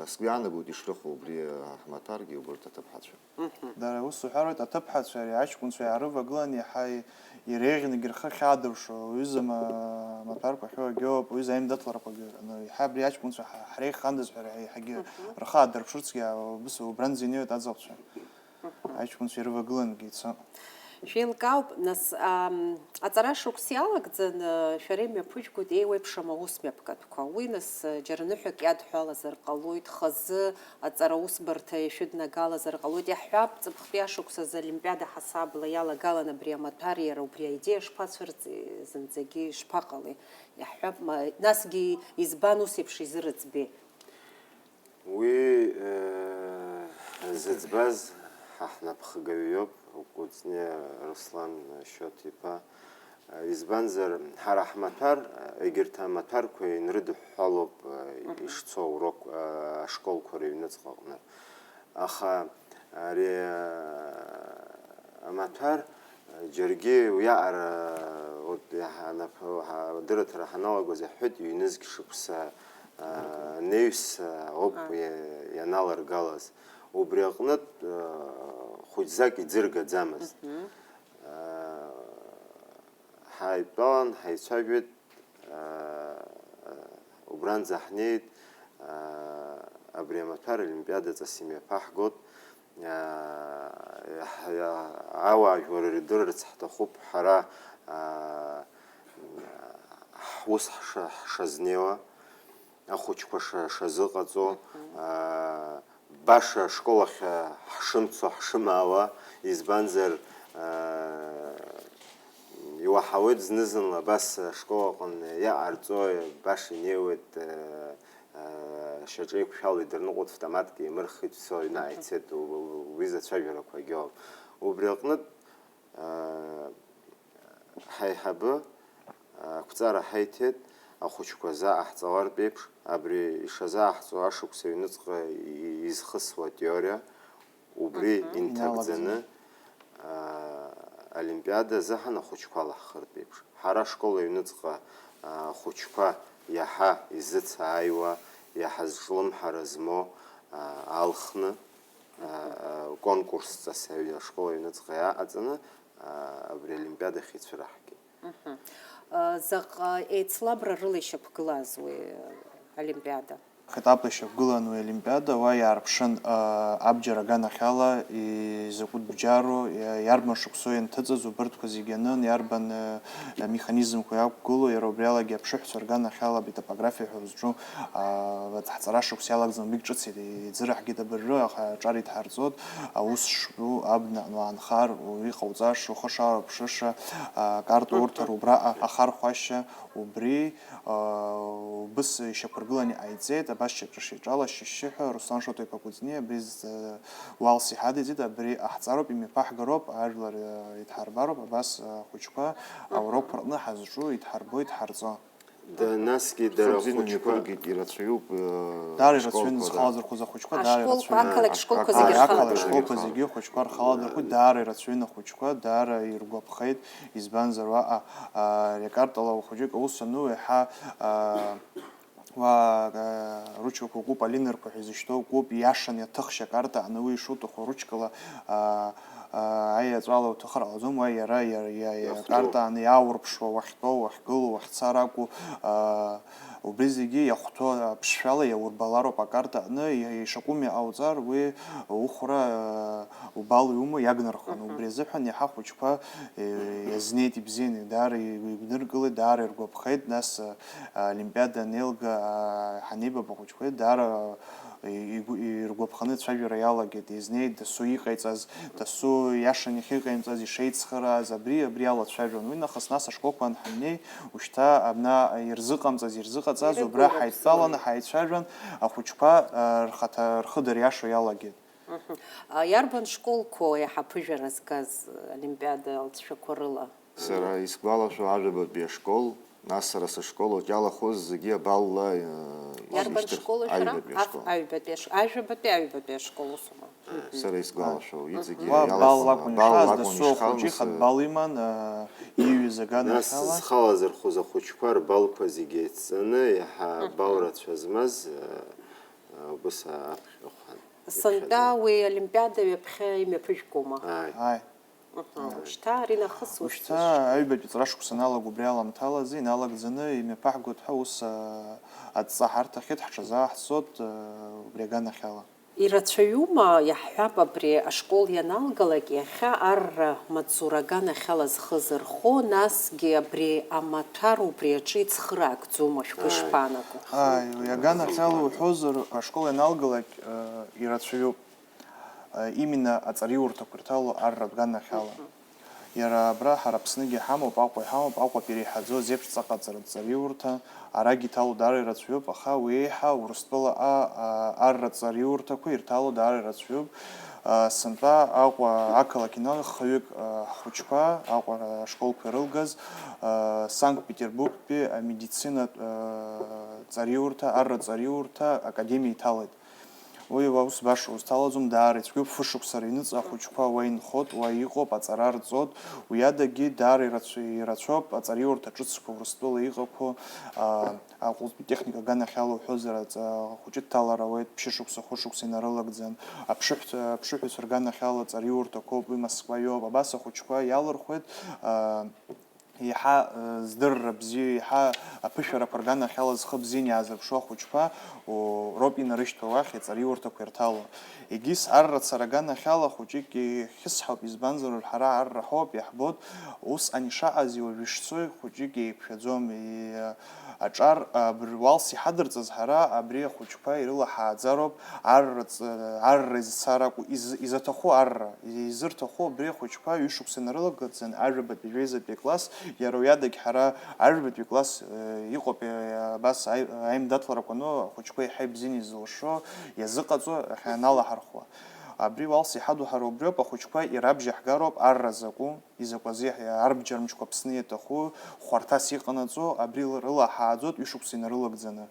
Сгәы иаанагоит ишрыхәо убри аҳмаҭәаргьы убарҭ аҭыԥҳацәа. Мгм. Дара ус уҳәароит, аҭыԥҳацәа ари аҷкәынцәа иаарывагылан иаҳа иреиӷьны рхы ахьаадыршо, аҩыза ма-, маҭәарқәа ахьоугьоуп, аҩыза аимдаҭларақәагьы, аны иаҳа абри аҷкәынцәа ҳа-, ҳреиӷьхандаз ҳәа иаҳагьы Мгм. Рхы аадырԥшырцгьы, убыс убранӡа инеиуеит аӡӷабцәа. Аҷкәынцәа ирывагылангьы ицо. Шәеилкаауп, нас, ам, аҵара шықәс иалагӡаны шәара имҩаԥыжәгоит еиуеиԥшым аус мҩаԥгатәқәа. Уи, нас, џьара ныҳәак иадҳәалазар ҟалоит, хазы аҵара усбарҭа ишәыднагалазар ҟалоит. Иаҳҳәап, ҵыԥхтәи ашықәс азы Олимпиада ҳасабла иалагалан абри амаҭәар, иара убри аидеиа шԥацәырҵи, зынӡагьы ишԥаҟалеи? Иаҳҳәап, ма, насгьы избан ус еиԥш изырыӡбеи? Уи, э, зыӡбаз ҳа ҳнапхгаҩ иоуп, Кәыҵниа Руслан Шьоҭ-иԥа. Избанзар, ҳара ҳмаҭәар, егьырҭ амаҭәарқәа инрыдыҳәҳәалоуп, э, Мгм. Ишцо аурок, э, ашколқәа рыҩныҵҟа аҟны. Аха ари, э, амаҭәар Џьаргьы уиаҟара, урҭ иаҳа-, анап-, ҳа-, адырраҭара ҳаналагоз иаҳҳәеит, ҩнызқь шықәса, аа, анаҩс, аа, ауп Ааи. Иа-, ианаларгалаз. Убри аҟнытә, аа, хәыҷӡак иӡыргаӡамызт. Мгм. Аа, ҳааидтәалан, ҳаицәажәеит, аа, убранӡа ҳнеит, аа, абри амаҭәар олимпиадаҵас имҩаԥаҳгоит. Ауаажәлар ирдырырц ҳҭахуп ҳара, аа, ҳус ҳша-, ҳшазнеиуа, ахәыҷқәа ша-, шазыҟаҵо, Мгм. аа, баша ашкол ахь, аа, ҳшымцо, ҳшымаауа, избанзар, аа, иуаҳауеит зны-зынла абас ашкол аҟны иаҟарҵо, баша инеиуеит, аа, шьаҿа еиқәшәала идырныҟәоит, автоматк еимырхит, все, аҩны Мгм. Ааицеит, у-, у-, уи зацәажәарақәагьы ыҟам. Убри аҟнытә, аа, ҳаиҳабы, аа, ақәҵара ҳаиҭеит, ахәыҷқәа зааҳҵалартә еиԥш, абри ишазааҳҵо ашықәс аҩныҵҟа и-, изхысуа атеориа, убри Мгм. Инҭагӡаны, Иналагӡаны. Аа, олимпиада азыҳәан ахәыҷқәа лаҳхыртә еиԥш. Ҳара ашкол аҩныҵҟа, аа, ахәыҷқәа иаҳа изыцааиуа, иаҳа зҿлымҳара змоу, аа, алхны, аа, конкурсҵас аҩ-, ашкол аҩныҵҟа иааҟаҵаны, аа, абри олимпиадахь ицәыраҳгеит. Мгм. Э, заҟа еицлабра рыла ишьақәгылаз уи, э, олимпиада? Хетапла ишьақәгылан уи олимпиада, уа иаарԥшын, э, абџьар аганахьала изакәытә бџьару, иа-, иарбан шықәсоу ианҭыҵыз убырҭқәа зегьы анын, иарбан, э, механизмқәа иақәгылоу, иара убриалагьы аԥшыҳәцәа рганахьала абри топографиа ҳәа узҿу, а, ҳҵара шықәса иалагӡаны убригь ҿыц ири-, иӡыраҳгеит абыржәы, аха аҿар идҳарҵоит, аус шду, абна аҟны уаанхар, уаҩы иҟауҵаша, ухы шааурԥшыша, а, акарта урҭар, убраҟа ахархәашьа, убри, а, убыс ишьақәыргыланы иҟаиҵеит, абас шьаҿа-шьаҿала шьышьшьыҳәа Руслан Шоҭа-иԥа Кәыҵниа абри зҵ-, уалс иҳадиҵеит, абри ҟаҳҵароуп, имҩаԥаҳгароуп, ажәлар, а, идҳарбароуп, абас, а, ахәыҷқәа аурокқәа рҟны ҳазҿу идҳарбо, идҳарҵо. Да, насгьы дара Сабзина ахәыҷқәа мҩаԥыргеит, ирацәаҩуп, э, Даара ирацәаҩын ашколқәа, да. Зхалаӡырхәыз ахәыҷқәа даара Ашколқәа, ирацәаҩын. Ақалақь школқәа Ақалақь зегьы Ақалақь рхала. Школқәа зегьы ахәыҷқәа рхала дырхәит, даара ирацәаҩын ахәыҷқәа, даара иргәаԥхеит, избанзар уаҟа, а, ари акартала хәыҷык аус ану, еиҳа, а, уа, а, ручкақәа куп, алинерқәа ҳәа изышьҭоу куп, иашан иаҭыхшьа акарта ану, уи ишуҭаху ручкала, а, а, аиаҵәала уҭахар ҟалаӡом, уа иара, иара, иа-, иа-, Иахәҭоу. Акарта ану иааурԥшуа, уахьтәоу, уахьгылоу, уахьцар акәу, а, убри зегьы иахәҭоу аԥшшәала иаурбалароуп акарта аҟны, иа-, ишакәым иҟауҵар, уи ухәра, а, убал иумоу иагнархон. Мгм. Убри азыҳәан иаҳа ахәыҷқәа, э, иазнеит, ибзианы, даара игәныркылеит, даара иргәаԥхеит, нас, а, Олимпиада анеилга, а, ҳанеибабо ахәыҷқәа даара игәы, иргәаԥханы ацәажәара иалагеит, изнеит дасу иҟаиҵаз, дасу иашан иахьыҟаимҵаз, ишеицхырааз, абри, абри алацәажәон. Уи нахыс нас ашколқәа анҳамнеи, ушьҭа абна ирзыҟамҵаз, ирзыҟаҵаз, убра Иргәырӷьаԥсуан. Ҳаидтәаланы ҳаицәажәан, ахәыҷқәа, а, рхаҭа, рхы дыриашо иалагеит. Мгм. А, иарбан школқәоу иаҳа аԥыжәара згаз, а, олимпиада алҵшәақәа рыла? Сара исгәалашәо ажәабатәи ашкол, нас сара сышкол аҿы иалахәыз зегьы абалла, э, Иарбан ишьҭырх-, школ уҳәа? Аҩбатәи Аф-, ашкол. Аҩбатәи аш-, ажәабатәи, аҩбатәи ашкол усума? Мгм. Сара исгәалашәо, уи зегьы Уа бал иалахәын, лакәын бал ишааз, лакәын дасу ишхалан, ахәыҷы ихатә са- бал иман, э, ииҩыз Нас аганахьала. Зхалазырхәыз ахәыҷқәа рбалқәа зегьы еицҵаны, иаҳа Мгм. Бал рацәа змаз, э, э, убыс аԥхьахәан. Сынтәа Иԥхьаӡон. Уи олимпиада ҩаԥхьа имҩаԥыжәгома? Ааи. Ааи. Мгм. Ушьҭа ари нахыс ус Ушьҭа зышьҭоу. Аҩбатәи ҵәрашықәса аналаго убри аламҭалазы иналагӡаны имҩаԥаҳгоит ҳәа ус, а, адҵа ҳарҭахьеит, ҳҽазааҳҵоит, а, убри аганахьала. Ирацәаҩума, иаҳҳәап, абри ашкол ианалгалак, иахьа арра маҵзура аганахьала зхы зырхо, насгьы абри амаҭәар убри аҿы ицхыраагӡома, шәгәы Ааи. Шԥаанаго? Ааи, уи аганахьала уҳәозар, ашкол ианалгалак, а, ирацәаҩуп. Именно аҵариурҭақәа ирҭало арратә ганахьала. Мгм. Иара абра ҳара Аԥсныгьы иҳамоуп, Аҟәа иҳамоуп, Аҟәатәи иреиҳаӡоу азеиԥш ҵаҟа аҵаратә ҵариурҭа, арагь иҭало даара ирацәаҩуп, аха уи еиҳа Урыстәылаҟа, а, арратә ҵариурҭақәа ирҭало даара ирацәаҩуп. А, сынтәа Аҟәа ақалақь инал хҩык, а, ҳхәыҷқәа Аҟәа ашколқәа ирылгаз, а, Санкт-Петербургтәи амедицинатә, а, ҵариурҭа, арратә ҵариурҭа академиа иҭалеит. Уи аус баша узҭалаӡом, даара ицәгьоуп, фышықәса рыҩныҵҟа ахәыҷқәа уа инхоит, уа иҟоуп, аҵара рҵоит, уи адагьы даара ирацәа-, ирацәоуп аҵариурҭа ҿыцқәа Урыстәыла иҟақәоу, а, аҟәылтәы техника аганахьала уҳәозар, аҵа-, ахәыҷы дҭалар ауеит, ԥшьышықәса, хәышықәса инарылагӡан, аԥшыҳәцәа, аԥшыҳәацәа рганахьала аҵариурҭақәоуп, уи Москва иоуп, абас ахәыҷқәа иалырхуеит, а, Еиҳа, э, здырра бзиа, еиҳа аԥышәарақәа рганахьала зхы бзианы иаазырԥшу ахәыҷқәа, о, роуп инарышьҭуа уахь иҵариурҭақәа ирҭало. Егьыс арра цара аганахьала хәыҷык ихьысҳауп, избанзар, ҳара арра ҳауп, иаҳбоит, усҟан ишаҟаз уажә ишцои хәыҷык еиқәшәаӡом, и-, аҿар, абри уалс иҳадырҵаз ҳара абри ахәыҷқәа ирылаҳааӡароуп, арра ц-, арра изцар акәу, из-, изаҭаху арра, изырҭаху абри ахәыҷқәа ҩышықәса инарылагӡан, ажәабатәи жәеизатәи акласс, иара уи адагь ҳара ажәабатәи акласс, э, иҟоуп, э, абас аи-, аимдаҭларақәа ану, ахәыҷқәа еиҳа ибзианы изылшо, иазыҟаҵо, иахьаналаҳархәуа. Абри уалс иҳаду ҳара убриоуп, ахәыҷқәа ирабжьаҳгароуп арра закәу, Изакәазеи арбџьармчқәа Аԥсны иаҭаху хәарҭас иҟанаҵо, абри рыла ҳааӡоит ҩышықәса инарылагӡаны.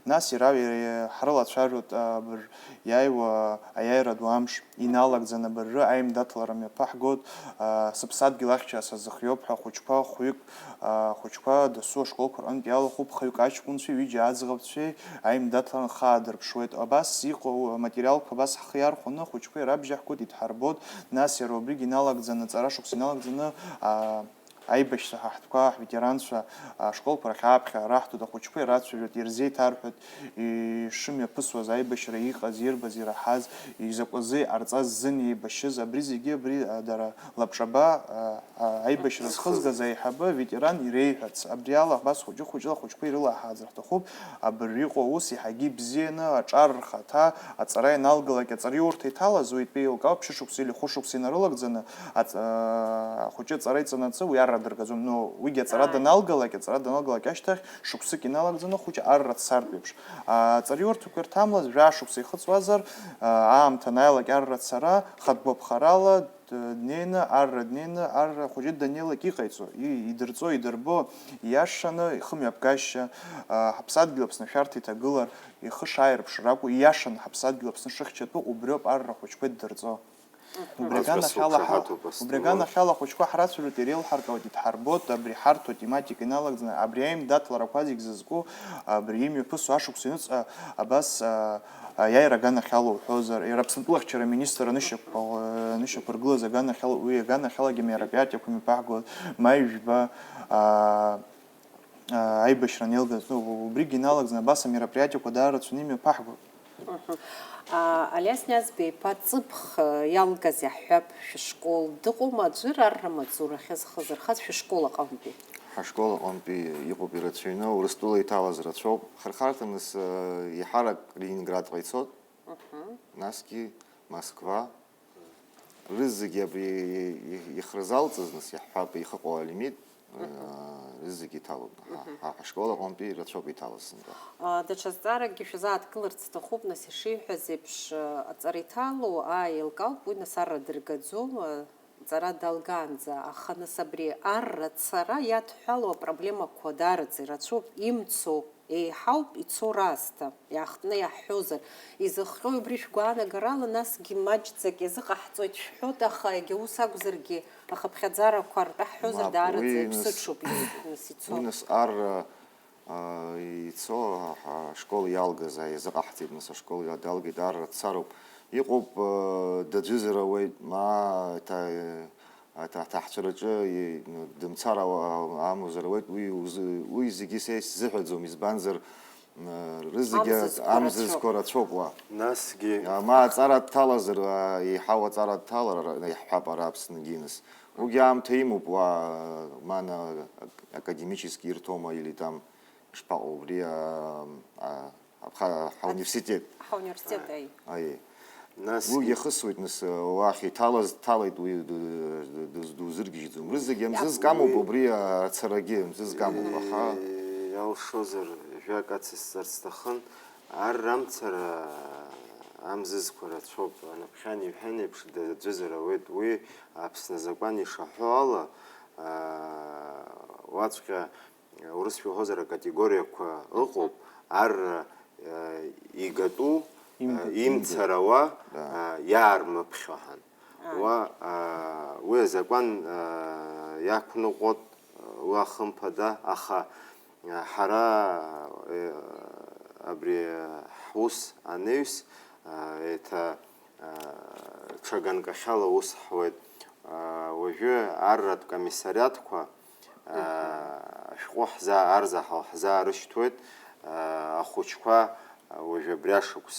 Нас иара, иара ҳрылацәажәоит абыржә иааиуа аиааира ду амш иналагӡаны абыржәы аимдаҭлара мҩаԥаҳгоит, а, сыԥсадгьыл ахьчара сазыхиоуп ҳәа ахәыҷқәа хәҩык, а, ахәыҷқәа дасу ашколқәа рҟынтә иалахәуп хҩык аҷкәынцәеи ҩыџьа аӡӷабцәеи аимдаҭлара нхаадырԥшуеит. Абас иҟоу аматериалқәа абас ҳхы иархәаны ахәыҷқәа ирабжьаҳгоит, идҳарбоит. Нас иара убригь иналагӡаны, аҵара шықәса иналагӡаны, а, аибашьцәа ҳа ҳтәқәа, ҳветеранцәа ашколқәа рахь ааԥхьара раҳҭоит, ахәыҷқәа ирацәажәоит, ирзеиҭарҳәоит, ишымҩаԥысуаз аибашьра иҟаз, ирбаз, ираҳаз, изакәазы иҟарҵаз зын еибашьыз, абри зегьы абри, а, дара лабҿаба, а, а, аибашьра зхызгаз аиҳабы, аветеран иреиҳәарц. Абри ала абас хәыҷы-хәыҷла ахәыҷқәа ирылаҳааӡар ҳҭахуп, абыржә иҟоу аус иаҳагьы ибзианы, аҿар рхаҭа, аҵара ианалгалак, аҵариурҭа иҭалаз уи итәы еилкаауп, ԥшьышықәса или хәышықәса инарылагӡаны, аҵ-, а, ахәыҷы аҵара иҵанаҵы, уи арра дыргаӡом. Но уигьы аҵара даналгалак, аҵара даналгалак ашьҭахь, шықәсык иналагӡаны ахәыҷы арра дцартә еиԥш. А, аҵариурҭақәа ирҭамлаз, жәаа шықәса ихыҵуазар, а, аамҭа анааилак арра цара, хатә гәаԥхарала, д-, днеины, арра днеины, арра ахәыҷы даннеилак иҟаиҵо, и-, идырҵо, идырбо, ииашаны, ихымҩаԥгашьа, а, ҳаԥсадгьыл Аԥсны ашәарҭа иҭагылар, ихы шааирԥшыр акәу, ииашаны ҳаԥсадгьыл Аԥсны шыхьчатәу, убриоуп арра ахәыҷқәа иддырҵо. Убри аганахьала ҳа-, убри аганахьала ахәыҷқәа ҳрацәажәоит, иреилҳаркаауеит, идҳарбоит, абри ҳарҭоит тематика иналагӡаны, абри аимдаҭларақәа зегь зызку, абри имҩаԥысу ашықәс ҩныҵҟа абас, а, аиааира аганахьала уҳәозар, иара Аԥсны атәылахьчара аминистр анышьақәыргылаз аганахьала, уи аганахьалагьы мероприатиақәа мҩаԥаҳгоит, маи жәба, а, а, аибашьра анеилгаз, ну, убригьы иналагӡаны абас амероприатиақәа даара рацәаны имҩаԥаҳгоит. Мгм. А, Алиас Ниазбеи-иԥа, ҵыԥх, а, иалгаз иаҳҳәап, шәышкол дыҟоума аӡәыр арра маҵзурахьы зхы зырхаз шәышкол аҟынтәи? Ҳашкол аҟынтәи иҟоуп ирацәаҩны, Урыстәыла иҭалаз рацәоуп. Хырхарҭаныс, а, еиҳарак Ленинградҟа ицот, мгм, насгьы Москва. Рызегьы абри ихрызалҵыз, нас, иаҳҳәап, ихыҟоу алимит, Мгм. Рызегьы иҭалоуп. Ҳа, Мгм. Ҳа ҳашкол аҟынтәи рацәоуп иҭалаз сынтәа. А, даҽа зҵааракгьы шәазааҭгыларц сҭахуп, нас, ишиҳәаз еиԥш, а, аҵара иҭало, ааи, еилкаауп, уи, нас, арра дыргаӡом, а, ҵара далгаанӡа, аха, нас, абри арра цара иадҳәало апроблемақәа даараӡа ирацәоуп, имцо еиҳауп ицо раасҭа, иаахтны иаҳҳәозар, изыхҟьои убри шәгәаанагарала, насгьы маҷӡак иазыҟаҳҵоит шәҳәоит, аха егьа ус акәзаргьы, ахыԥхьаӡарақәа ртәы ҳҳәозар, мап, даараӡа уи нас, иԥсыҽуп, нас, ицо. Уи нас арра, а, ицо, ҳа, ашкол иалгаз, а, иазыҟаҳҵеит, нас ашкол иа-, далгеит, арра дцароуп. Иҟоуп, а, даӡәызар ауеит, ма, ҭа-, Аҭа-, аҭаҳцәараҿы, и-, ну, дымцар ау-, ау-, амуазар ауеит, уи узы-, уи зегьы са исзыҳәаӡом, избанзар, м, рызегьы Амзызқәа амзызқәа рацәоуп. Рацәоуп уа. Насгьы А, ма аҵара дҭалазар, а, еиҳау аҵара дҭалар, ара, иаҳҳәап, ара Аԥсны гинес. Уигьы аамҭа имоуп уа, ма на-, ак-, академический ирҭома или там ишԥаҟоу убри, а, а, Аԥха-, ҳауниверситет. Ҳауниверситет, аи. Аиеи. Нас Уигьы ихысуеит, нас, уахь иҭалаз дҭалеит, уи д-, д-, д-, дузыргьежьӡом. Рызегьы Иаб- мзызкамоуп уи убри ацарагьы, мзызкамоуп, аха Э, иалшозар, жәак ацысҵарц сҭахын. Ар рамцара амзызқәа рацәоуп. Анаԥхьан иҳәан еиԥш, даӡәызар ауеит. Уи Аԥсны азакәан ишаҳәо ала, аа, уаҵәҟьа урысшәа уҳәозар, акатегориақәа ыҟоуп, арра, э, игатәу, э, Имгатәу, имцарауа, да, э, иаармыԥхьо ҳәа. Ааи. Уа, э, уи азакәан, э, иақәныҟәоит, э, уа хымԥада, аха, э, ҳара, э, абри ҳус анаҩс, э, еиҭа, э, ҽа ганкахьала ус ҳуеит. Э, уажәы арратә комиссариатқәа Мгм. Ашәҟәы ҳзаа-, арзаҳал ҳзаарышьҭуеит, ахәыҷқәа уажә абри ашықәс,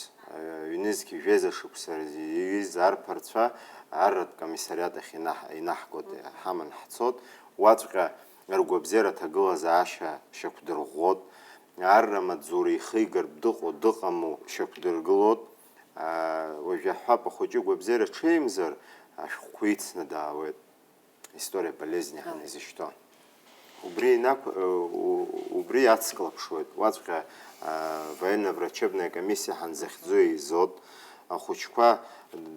ҩнызқь жәеиза шықәса рзы иҩыз арԥарцәа арратә комиссариат ахь инаҳ-, инаҳгоит, ҳаман ҳцот, уаҵәҟьа ргәабзиара аҭагылазаашьа шьақәдырӷәӷәот, арра маҵзура ихигартә дыҟоу дыҟаму шьақәдыргылот, уажә иаҳҳәап, ахәыҷы гәабзиара ҽеимзар, ашәҟәқәа ицны даауеит. История болезни ҳәа Ааи. Изышьҭоу. Убри инақә-, э, у-, убри иацклаԥшуеит. Уаҵәҟьа, э, военно-врачебная комиссиа ҳанзахьӡу еизот, ахәыҷқәа,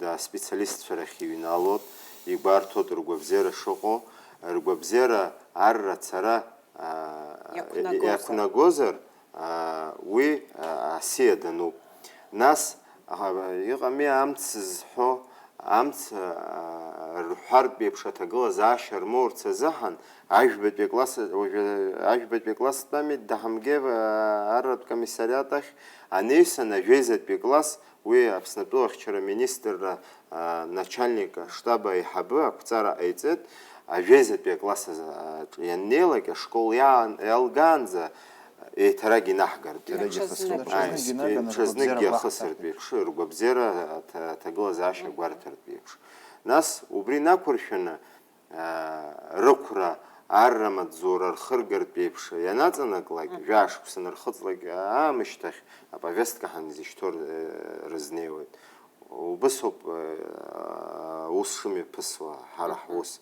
да, специалистцәа рахь иҩналот, игәарҭот ргәабзиара шыҟоу, ргәабзиара арра цара, а, Иақәнагозар. Иақәнагозар, а, уи, а, асиа дануп. Нас, а, иҟами амц зҳәо, амц, а, рҳәартә еиԥш аҭагылазаашьа рмоурц азыҳәан, ажәбатәи акласс, уажәы ажәбатәи акласс дтәами, Даҳамгев, а, арратә комиссариат ахь анеиҩсан, ажәеизатәи акласс, уи Аԥснытәыла ахьчара министрра, а, начальник аштаб аиҳабы ақәҵара ҟаиҵеит, ажәеизатәи акласс азы, аҿы ианнеилак, ашкол иаан-, иалгаанӡа еиҭарак инаҳгартә. Еиҭарак Ҽазнык. Ааи, ҽазнык инаганы ҽазныкгьы ргәабзиара ахысыртә еиԥш, ргәабзиара аҭа-, аҭагылазаашьа гәарҭартә еиԥш. Нас, убри инақәыршәаны, аа, рықәра, арра маҵзура рхыргартә еиԥш ианаҵанаклак, Мгм. Жәа-шықәса нархыҵлак аамышьҭахь аповестка ҳанизышьҭоу р-, рызнеиуеит. Убысоуп, э, аус шымҩаԥысуа ҳара Мгм. ҳус.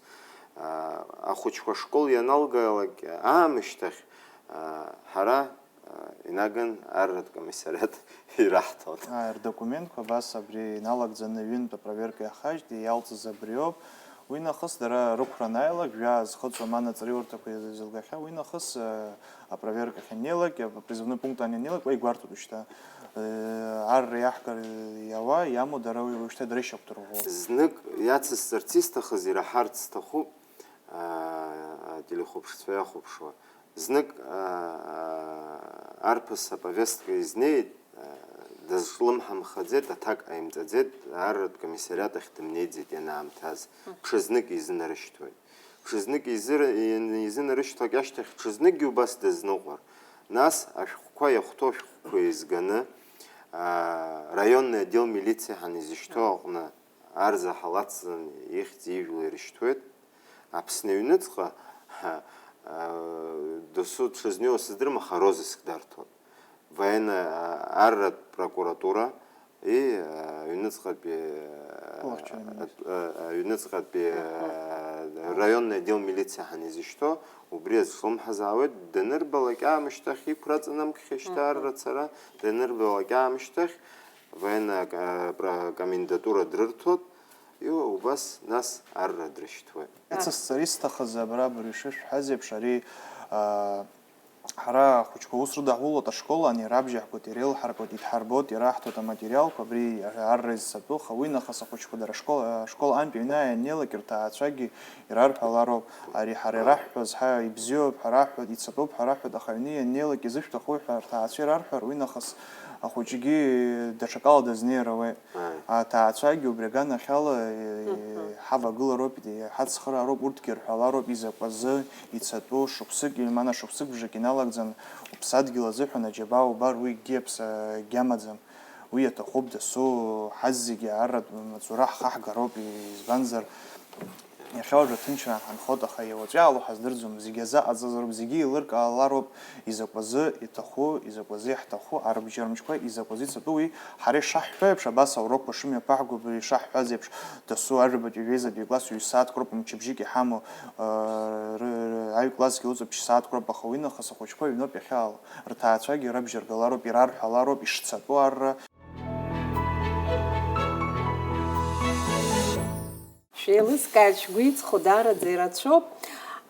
Аа, ахәыҷқәа ашкол ианалгалак аамышьҭахь, аа, ҳара, аа, инаган арратә комиссариат ираҳҭон. Ааи, рдокументқәа абас абри иналагӡаны ҩынтә апроверка иахажьт, иалҵыз абриоуп. Уи нахыс дара рықәра анааилак, жәаа зхыҵуа ма наҵариурҭақәа зеилгахьа, уи нахыс, э, апроверка ахьаннеилак, апризывной пункт аннеилак, уа игәарҭоит уажәшьҭа. Э, арра иаҳгар иауа, иамоу дара уи уажәшьҭа дара ишьақәдырӷәӷәо. Знык иацысҵарц исҭахыз ираҳарц сҭахуп, аа, ателехәаԥшцәа иахәаԥшуа. Знык, аа, арԥыс аповестка изнеит, аа, дазҿлымҳамхаӡеит, аҭак ҟаимҵаӡеит, арратә комиссариат ахь дымнеиӡеит ианаамҭаз. Мгм. Ҽазнык изынарышьҭуеит. Ҽазнык изыр-, изынарышьҭлак ашьҭахь, ҽазныкгьы убас дазныҟәар. Нас ашәҟәқәа иахәҭоу ашәҟәқәа еизганы, аа, раионный отдел милициа ҳанизышьҭоу аҟны арзаҳал ацҵаны ихьӡ-ижәла ирышьҭуеит. Аԥсны аҩныҵҟа, ҳа, аа, досу дшызнеиуа сыздырам, аха розыск дарҭон. Военно, аа, арратә прокуратура, и, аа, аҩныҵҟатәи, аа, Лахьчара амилициа. Атә-, аа, аҩныҵҟатәи, Аҳа. Аа, раионный отдел милициа ҳанизышьҭоу, убри азҿлымҳазаауеит, данырбалак аамышьҭахь иқәра аҵанамгхьеи шьҭа Аҳа. Арра цара, данырбалак аамышьҭахь, военно, аа, пра-, комендатура дрырҭоит, и, убас нас арра дрышьҭуеит. Ицысҵар исҭахыз абра абыржәы ишышәҳәаз еиԥш, ари, аа, ҳара ахәыҷқәа аус рыдаҳулоит ашкол, ани рабжьаҳгоит, иреилҳаргоит, идҳарбоит, ираҳҭоит аматериалқәа, абри арра изцатәу, аха уи нахыс ахәыҷқәа дара ашкол, ашкол антәи аҩны ианнеилак рҭаацәагьы ирарҳәалароуп, ари ҳара ираҳҳәоз, ҳа, ибзиоуп ҳәа раҳҳәоит, ицатәуп ҳәа раҳҳәоит, аха аҩны ианнеилак изышәҭаху ҳәа рҭаацәа ирарҳәар, уи нахыс ахәыҷгьы даҽакала дазнеир ауеит. Ааи. Аҭаацәагьы убри аганахьала, э, Мгм. ҳавагылароуп, иҳацхыраароуп, урҭгьы рҳәалароуп изакә азы ицатәу, шықәсык, ма шықәсык бжак иналагӡан уԥсадгьыл азыҳәан аџьабаа убар, уи акгьы аԥса-, агьамаӡам. Уи аҭахуп дасу, ҳазегьы зегьы арратә маҵура ҳхаҳгароуп, избанзар, иахьа уажәы аҭынчра ҳанхоит, аха иара уаҵәы иаало ҳаздырӡом, зегьы азы ҟаҵазароуп, зегьы еилыркаалароуп, изакә азы иҭаху, изакә азы иаҳҭаху, арбџьармчқәа изакә азы ицатәу, уи ҳара ишаҳҳәо еиԥш, абас аурокқәа шымҩаԥаҳго, абри ишаҳҳәаз еиԥш, дасу ажәабатәи жәеизатәи класс ҩ-сааҭк роуп, мчыбжьык иҳамоу, ы, ры-, ры-, аҩ-классгьы ыҵоуп, ԥшь-сааҭк роуп, аха уи нахыс ахәыҷқәа аҩноуп иахьаало. Рҭаацәагьы рабџьар галароуп, ирарҳәалароуп, ишцатәу арра. Шәеилыскааит, шәгәы иҵхо даараӡа ирацәоуп.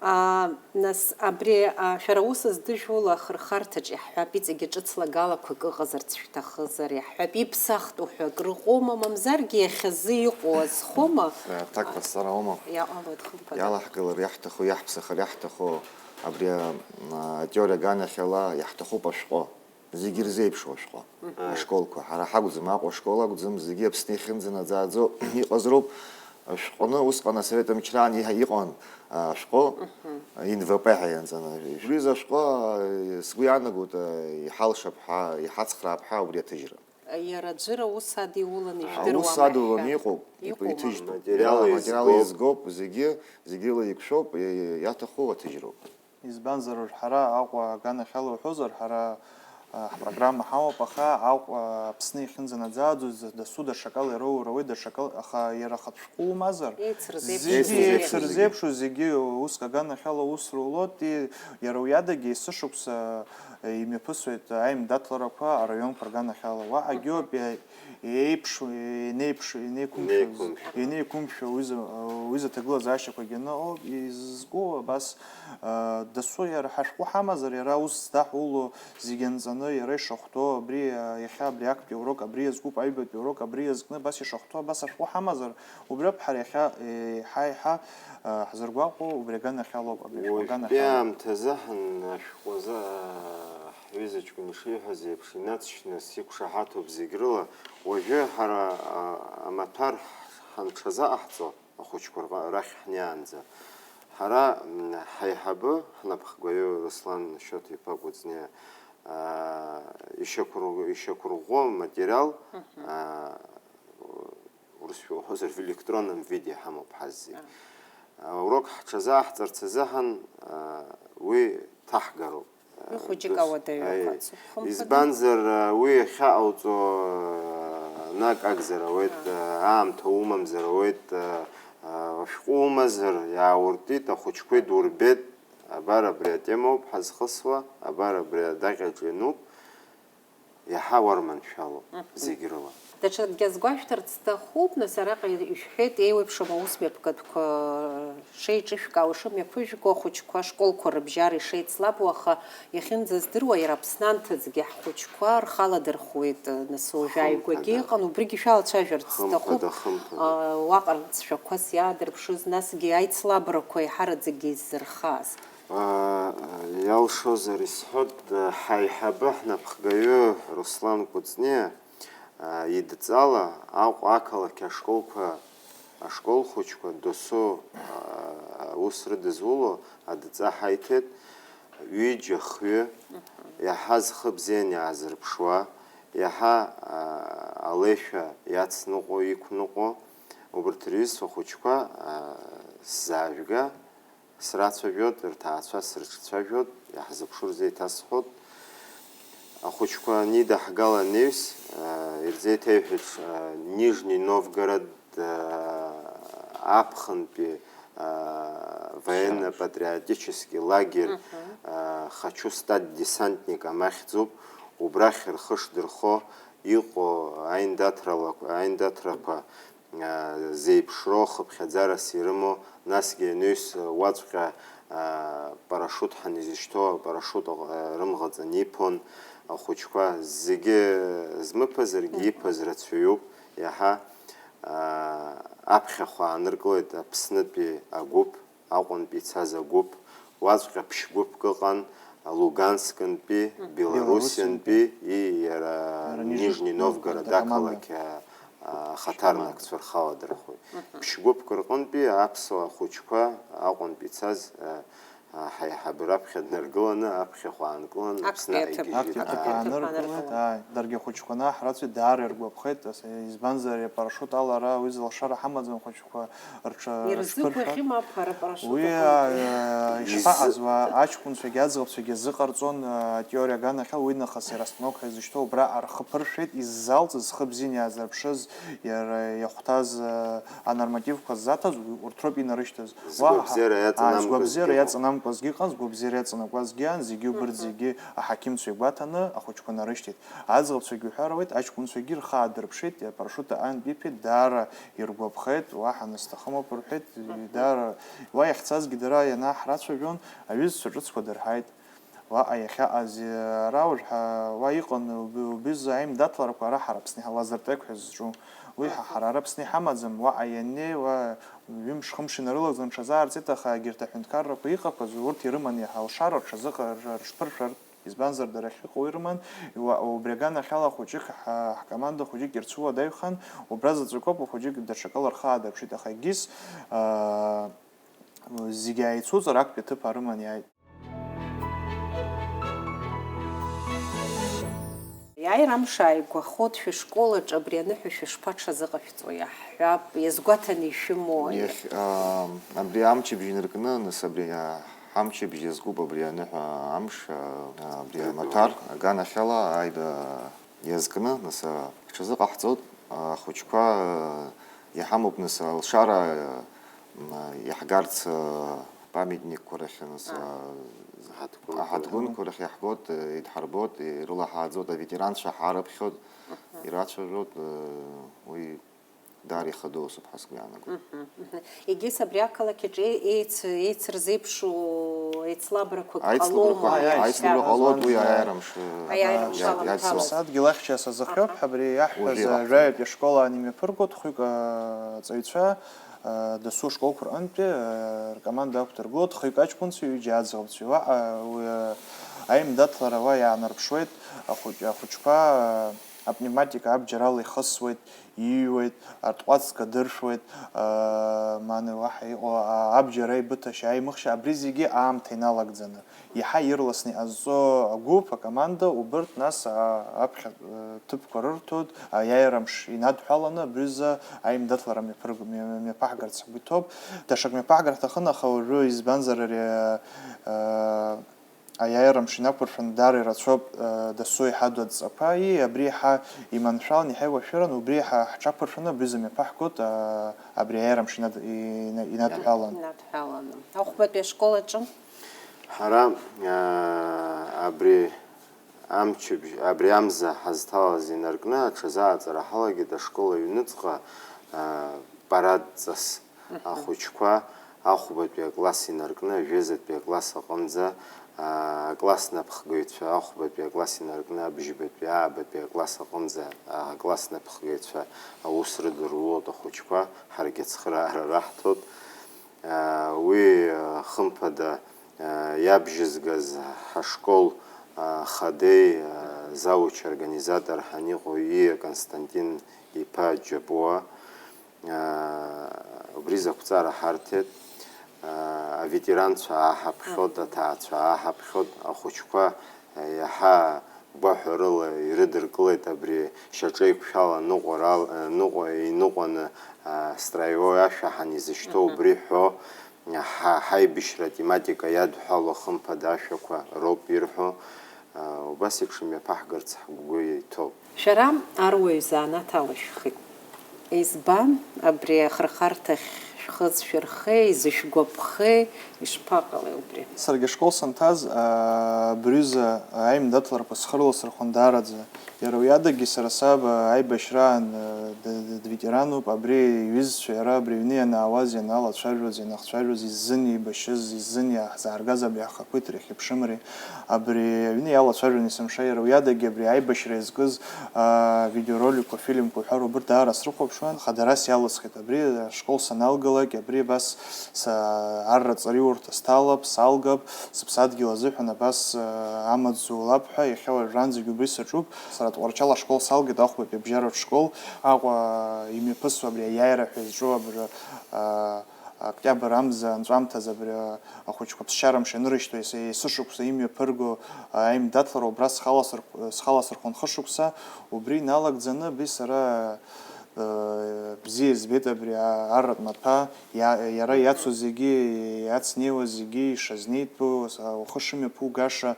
Аа, нас, абри, аа, шәара аус здыжәуала ахырхарҭаҿ иаҳҳәап, иҵегьы ҿыц лагалақәак ыҟазарц шәҭахызар, иаҳҳәап, иԥсахтәу ҳәа акрыҟоума, мамзаргьы иахьазы иҟоу азхома? Аҭак ҟазҵара аума? Иаҟалоит, хымԥада. Иалаҳгалар иаҳҭаху, иаҳԥсахыр иаҳҭаху, абри, а, атеориа аганахьала иаҳҭахуп ашәҟәы. Зегьы ирзеиԥшу ашәҟәы. Мгм. Ашколқәа. Ҳара ҳакәӡам, Аҟәа ашкол акәӡам, зегьы Аԥсны ихьынӡанаӡааӡо иҟазароуп. Ашәҟәны усҟан асовет мчраан иҳа-, иҟан, а, ашәҟәы, Мгм. Н В П ҳәа ианҵаны. Уи азы ашәҟәы, а, сгәы иаанагоит, а, иҳалшап ҳәа, иҳацхраап ҳәа убри аҭыжьра. Иара аӡәыр аус адиуланы ижәдыруама ҳәа. Аус адуланы иҟоуп, Иҟоума? Иҭыжьтәуп. Материал Материал еизгоуп. Еизгоуп, зегьы, зегьы ила еиқәшәоуп, и-, иаҭаху аҭыжьроуп. Избанзар, ҳара Аҟәа аганахьала уҳәозар, ҳара, Ҳпрограмма ҳамоуп, аха Аҟәа Аԥсны иахьынӡанаӡааӡоз дасу даҽакала ироур ауеит, даҽакала, аха иара ахатә шәҟәы умазар, Еицырзеиԥшу зегьы зегьы. Еицырзеиԥшу, зегьы уск аганахьала аус рулоит, и-, иара уи адагьы есышықәса имҩаԥысуеит аимдаҭларақәа араионқәа рганахьала. Уаҟагьы ауп, е-, еиԥш-, инеиԥш-, инеиқәымшәаз, Инеиқәымшәо. Инеиқәымшәо уи за-, уи заҭагылазаашьақәагьы аныҟоу, изызку абас, а, дасу иара ҳашәҟәы ҳамазар, иара аус здаҳуло зегьы анҵаны, иара ишахәҭоу, абри, а, иахьа абри актәи аурок, абри иазкуп аҩбатәи аурок, абри иазкны, абас ишахәҭоу, абас ашәҟәы ҳамазар, убриоуп ҳара иахьа, е, еиҳа-еиҳа, а, ҳзыргәаҟуа, убри аганахьалоуп, абри ашәҟәы Уажәтәи аганахьалоуп. аамҭазы ҳан-, ашәҟәы азы, а, ҳҩыза ҷкәын ишиҳәаз еиԥш, инаҵшьны сиқәшаҳаҭуп зегь рыла. Уажәы ҳара, а, амаҭәар ҳанҽазаҟаҳҵо, ахәыҷқәа рҟа-, рахь ҳнеиаанӡа, ҳара, м, ҳаиҳабы, ҳнапхгаҩы Руслан Шьоҭа-иԥа Кәыҵниа, аа, ишьақәырӷ-, ишьақәырӷәӷәо аматериал, аа, урысшәа уҳәозар, в электронном виде ҳамоуп ҳазегь. Аурок ҳҽазааҳҵарц азыҳәан, аа, уи ҭаҳгароуп. Уи хәыҷык Дос-, ауадаҩрақәа аи. Ацуп, хымԥада. Избанзар, уи иахьаҟауҵо, ак акәзар ауеит, аамҭа умамзар ауеит, ашәҟәы умазар, иаауртит, ахәыҷқәа идурбеит, абар абри атемоуп ҳазхысуа, абар абри адаҟьаҿ иануп, иаҳа уарманшәалоуп, зегь рыла. Даҽакгьы азгәашәҭарц сҭахуп, нас, араҟа ишәҳәеит, еиуеиԥшым аус мҩаԥгатәқәа шеиҿышәкаау, ишымҩаԥыжәго ахәыҷқәа ашколқәа рыбжьара ишеицлабуа, аха иахьынӡаздыруа, иара Аԥсны анҭыҵгьы ҳхәыҷқәа рхаладырхәуеит, нас, уажәы Хымԥада. Ааигәагьы ыҟан, убригьы шәалацәажәарц Хымԥада, сҭахуп, хымԥада. А, уаҟа рҵшәақәас иаадырԥшыз, насгьы аицлабрақәа еиҳараӡакгьы иззырхаз. Аа, иалшозар исҳәоит, ҳаиҳабы, ҳнапхгаҩы Руслан Кәыҵниа, аа, идҵала Аҟәа ақалақь ашколқәа, ашкол хәыҷқәа досу, аа, аус рыдызуло адҵа ҳаиҭеит, ҩыџьа, хҩы, иаҳа зхы бзианы иаазырԥшуа, иаҳа, аа, алеишәа иацныҟәо, иқәныҟәо, убарҭ рҩызцәа хәыҷқәа, аа, сзаажәга, срацәажәоит, рҭаацәа срыҿцәажәоит, иаҳзыԥшу рзеиҭасҳәоит. Ахәыҷқәа анидаҳгала анаҩс, аа, ирзеиҭеиҳәеит, аа, Нижний Новгород, аа, аԥхынтәи, аа, военно-патриотический лагерь, аа, «Хочу стать десантником» ахьӡуп. Убрахь рхы шдырхо иҟоу аиндаҭралақәа, аиндаҭрақәа, аа, зеиԥшроу хыԥхьаӡарас ирымоу, насгьы анаҩс уаҵәҟьа, аа, парашут ҳанизышьҭоу, апарашут, аа, рымӷаҵаны иԥон ахәыҷқәа. Зегьы змыԥазаргьы иԥаз рацәаҩуп, иаҳа, аа, аԥхьахә ааныркылеит Аԥснытәи агәыԥ, Аҟәантәи ицаз агәыԥ, уаҵәҟьа ԥшьгәыԥк ыҟан, Луганскынтәи, Белоруссиантәи, и, иара Нижни Новгород ақалақь, а, ахаҭарнакцәа рхаладырхәоит. Ԥшьгәыԥк рҟынтәи аԥсуа хәыҷқәа Аҟәантәи ицаз, а, а, ҳаиҳабы раԥхьа днаргыланы, аԥхьахә аанкыланы Аԥсны Актәи аҭыԥ. Актәи аҭыԥ ааныркылеит, ааи, даргьы ахәыҷқәа ҳрацәеит, даара иргәаԥхеит, избанзар, апарашут ала ара уи зылшара ҳамаӡам, ахәыҷқәа рҽа-, Ирзыгәаӷьма, ԥара-парашут уи, аҟынтәи. Ишԥаҟаз, уа аҷкәынцәагьы аӡӷабцәагьы азыҟарҵон, атеориа аганахьала, уи нахыс иара астанок ҳәа изышьҭоу убра рхы ԥыршәеит, иззалҵыз, зхы бзианы иаазырԥшыз, иара иахәҭаз, анормативқәа ззаҭаз, урҭ роуп инарышьҭыз. Уаҳа, згәабзиара иаҵанамгәазгьы згәабзиара ыҟоуп. Иаҵанамгәазгьы ыҟан, згәабзиара иаҵанакуазгьы ыҟан, зегьы убырҭ зегьы аҳақьымцәа игәаҭаны ахәыҷқәа нарышьҭит. Аӡӷабцәагьы уҳәар ауеит, аҷкәынцәагьы рхы аадырԥшит, апарашут аан биԥеит, даара иргәаԥхеит, уаҳа насҭахымоуп рҳәеит, даара уа иахьцазгьы дара ианааҳрацәажәон, аҩызцәа ҿыцқәа дырҳаит. Уаҟа иахьаҟаз, ара уажә ҳа-, уа иҟан уби-, убиза аимдаҭларақәа ара ҳара Аԥсны иҳа-, Лазартек ҳәа зҿу. Уи ҳа-, ҳара ара Аԥсны иҳамаӡам, уаҟа ианнеи, уа ҩымш-хымш инарылагӡан рҽазаарҵеит, аха егьырҭ аҳәынҭқаррақәа иҟақәаз урҭ ирыман иаҳа алшара рҽазыҟа-, рыҽԥыршәартә. Избанзар, дара ахьыҟоу ирыман, уа-, убри аганахьала хәыҷык, ҳа-, ҳкоманда хәыҷык ирцәуадаҩхан, убра заҵәык ауп ахәыҷык даҽакала рхы аадырԥшит, аха егьыс, аа, зегьы ааицуҵар, актәи аҭыԥ аарыман иааит. Иааира амш ааигәахоит, шәышкол аҿы абри аныҳәа шәышԥаҽазыҟашәҵо иаҳҳәап, иазгәаҭаны ишәымоу? Иахь, аа, абри амчыбжь инаркны, нас, абри, аа, Ҳамчыбжь иазкуп абри аныҳәа амш, а, абри амаҭәар аганахьала ааида иазкны, нас, а, ҳҽазыҟаҳҵоит, ахәыҷқәа, а, иҳамоуп, нас, алшара, а, м, а, иаҳгарц, а, памятникқәа рахь, нас, а, Аҳаҭгәынқәа аҳаҭгәынқәа рахь иаҳгоит, а, идҳарбоит, ирылаҳааӡоит, аветеранцәа ҳаарыԥхьоит, ирацәажәоит, а, уи Даара ихадоу асуп ҳәа сгәы иаанагоит. Мгм, мгм. Егьыс абри ақалақь аҿы еиц-, еицырзеиԥшу еицлабрақәак Аицлабрақәа, ҟалома, аицлабра иахьа? ҟалоит, уи Аиааира амш, э, Аиааира амш иа-, аламҭалан. Иадҵоуп. Аԥсадгьыл ахьча сазыхиоуп, Аҳа. ҳәа абри иаҳҳәаз, Уажәы э, иаҳҳәап. Жәаҩатәи ашкол анимҩаԥыргоит, хҩык, э, ҵаҩцәа, э, дасу ашколқәа рҟынтәи, э, ркоманда ақәдыргылоит, хҩык аҷкәынцәеи ҩыџьа аӡӷабцәеи. Уаҟа, э, уи, э, аимдаҭлара уа иаанарԥшуеит, ахәыҷ-, ахәыҷқәа, э, апневматика абџьар ала ихысуеит, иҩуеит, артҟәацк адыршәуеит, аа, маны уаҳа иҟоу, аа, абџьар аибыҭашьа, аимыхшьа, абри зегьы аамҭа иналагӡаны, иаҳа ирласны иҟазҵо агәыԥ, акоманда, убырҭ нас, аа, аԥхьа, э, ҭыԥқәа рырҭоит, аиааира мш инадҳәаланы, абри рзы аимдаҭлара мҩаԥырг-, мҩа-, мҩаԥаҳгарц ҳгәы иҭоуп. Даҽак мҩаԥаҳгар ҳҭахын, аха уажәы, избанзар, ари, э, Аиааира амш инақәыршәаны даара ирацәоуп, э, дасу иҳаду адҵақәа, ии, абри еиҳа иманшәалан, еиҳа иуашәыран, убри еиҳа ҳҽақәыршәаны абри зымҩаԥаҳгоит, э, абри аиааира амш инад-, ина-, инадҳәалан. Инадҳәаланы. Ахәбатәи ашкол аҿы? Ҳара, э, абри амчыбжь, абри амза ҳазҭалаз инаркны аҽазааӡара ҳалагеит ашкол аҩныҵҟа, э, парадҵас. Мгм. Ахәыҷқәа ахәбатәи акласс инаркны ажәазатәи акласс аҟынӡа, аа, акласс напхгаҩцәа ахәбатәи акласс инаркны абжьбатәи, аабатәи акласс аҟынӡа, аа, акласс напхгаҩцәа аус рыдырулоит ахәыҷқәа, ҳаргьы ацхыраара раҳҭоит. Аа, уи, аа, хымԥада, аа, иабжьызгаз ҳашкол, аа, хадеи, аа, завуч организатор ҳаниҟоу Ииа Константин иԥа Џьапуа, аа, убри зықәҵара ҳарҭеит. Аа, аветеранцәа ааҳаԥхьот, аҭаацәа ааҳаԥхьот, ахәыҷқәа, аа, иаҳа гәаҳәарыла ирыдыркылеит абри шьаҿеиқәшәала ныҟәара ал-, ныҟәа-, иныҟәаны, аа, строевой ашәаҳан изышьҭоу Мгм. убри ҳәо, ҳа-, ҳаибашьра атематика иадҳәало хымԥада ашәақәа роуп ирҳәо, аа, убас еиԥш имҩаԥаҳгарц ҳгәы иҭоуп. Шәара аруаҩ занааҭ алышәхит. Избан абри ахырхарҭахь шәхы зшәырхеи, изышәгәаԥхеи, ишԥаҟалеи убри? Саргьы ашкол санҭаз, аа, абри аҩыза аимдаҭларақәа схы рыласырхәон даараӡа. Иара уи адагьы сара саб, аа, аибашьраан, аа, д-, д-, дветерануп, абри иҩызцәа иара абри аҩны ианаауаз, ианалацәажәоз, ианахцәажәоз, иззын еибашьыз, иззын иаҳзааргаз абри ахақәиҭреи ахьыԥшымреи, абри аҩны иалацәажәон есымша, иара уи адагьы абри аибашьра иазкыз, аа, видеороликқәа, фильмқәа уҳәар, убырҭ даара срыхәаԥшуан, аха дара сиалысхит, абри ашкол саналгалак, абри абас са-, арра ҵариурҭа сҭалап, салгап, сыԥсадгьыл азыҳәан абас, аа, амаҵ зулап ҳәа, иахьа уажәраанӡагьы убри саҿуп. Сара Тҟәарчал ашкол салгеит, ахәбатәи абжьаратә школ, Аҟәа имҩаԥысуа абри аиааира ҳәа изҿу абри, аа, октиабр амза анҵәамҭаз абри ахәыҷқәа ԥсшьара мш ианырышьҭоу, ес-, есышықәса имҩаԥырго аимдаҭлара убра схаласырхә-, схаласырхәын хышықәса, убри иналагӡаны абри сара, э, бзиа избеит абри а-, арратә маҭәа, иа-, иара иацу зегьы, иацнеиуа зегьы ишазнеитәу, с-, ухы шымҩаԥугаша,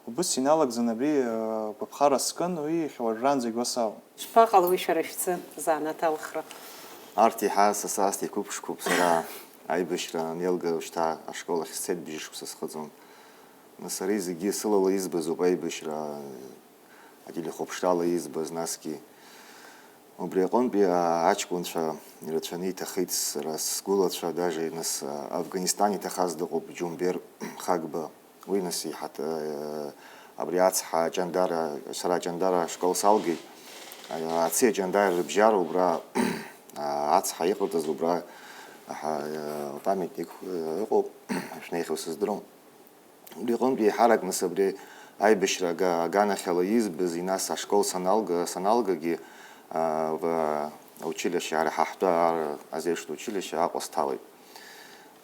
убыс иналагӡаны абри, э, гәаԥхара скын, уи иахьа уажәраанӡагь уасауан. Ишԥаҟалои шәара шәзы, занааҭ алхра? Арҭ еиҳа са саасҭа иқәыԥшқәоуп, сара аибашьра анеилга, шьҭа ашкол ахь сцеит бжьышықәса схыҵуан. Нас ари зегьы сылала избаз ауп, аибашьра, ателехәаԥшрала избаз, насгьы убри аҟынтәи аҷкәынцәа ирацәаны иҭахеит, сара сгәылацәа, даже нас Афганистан иҭахаз дыҟоуп, Џьумбер Хагба. Уи нас иҳаҭ-, э, абри ацҳа Ҷандара, сара Ҷандара ашкол салгеит. Аци Ҷандари рыбжьара убра, а, ацҳа иҟарҵаз убра, аҳа, э, памятник, э, ыҟоуп, шәнеихьоу сыздырам. Убри аҟынтә еиҳарак нас абри аибашьра ага-, аганахьала избаз, инас ашкол саналга, саналгагьы, а, в-, аучилище, ара ҳа ҳтәы ар-, азеиԥштә училище Аҟәа сҭалеит.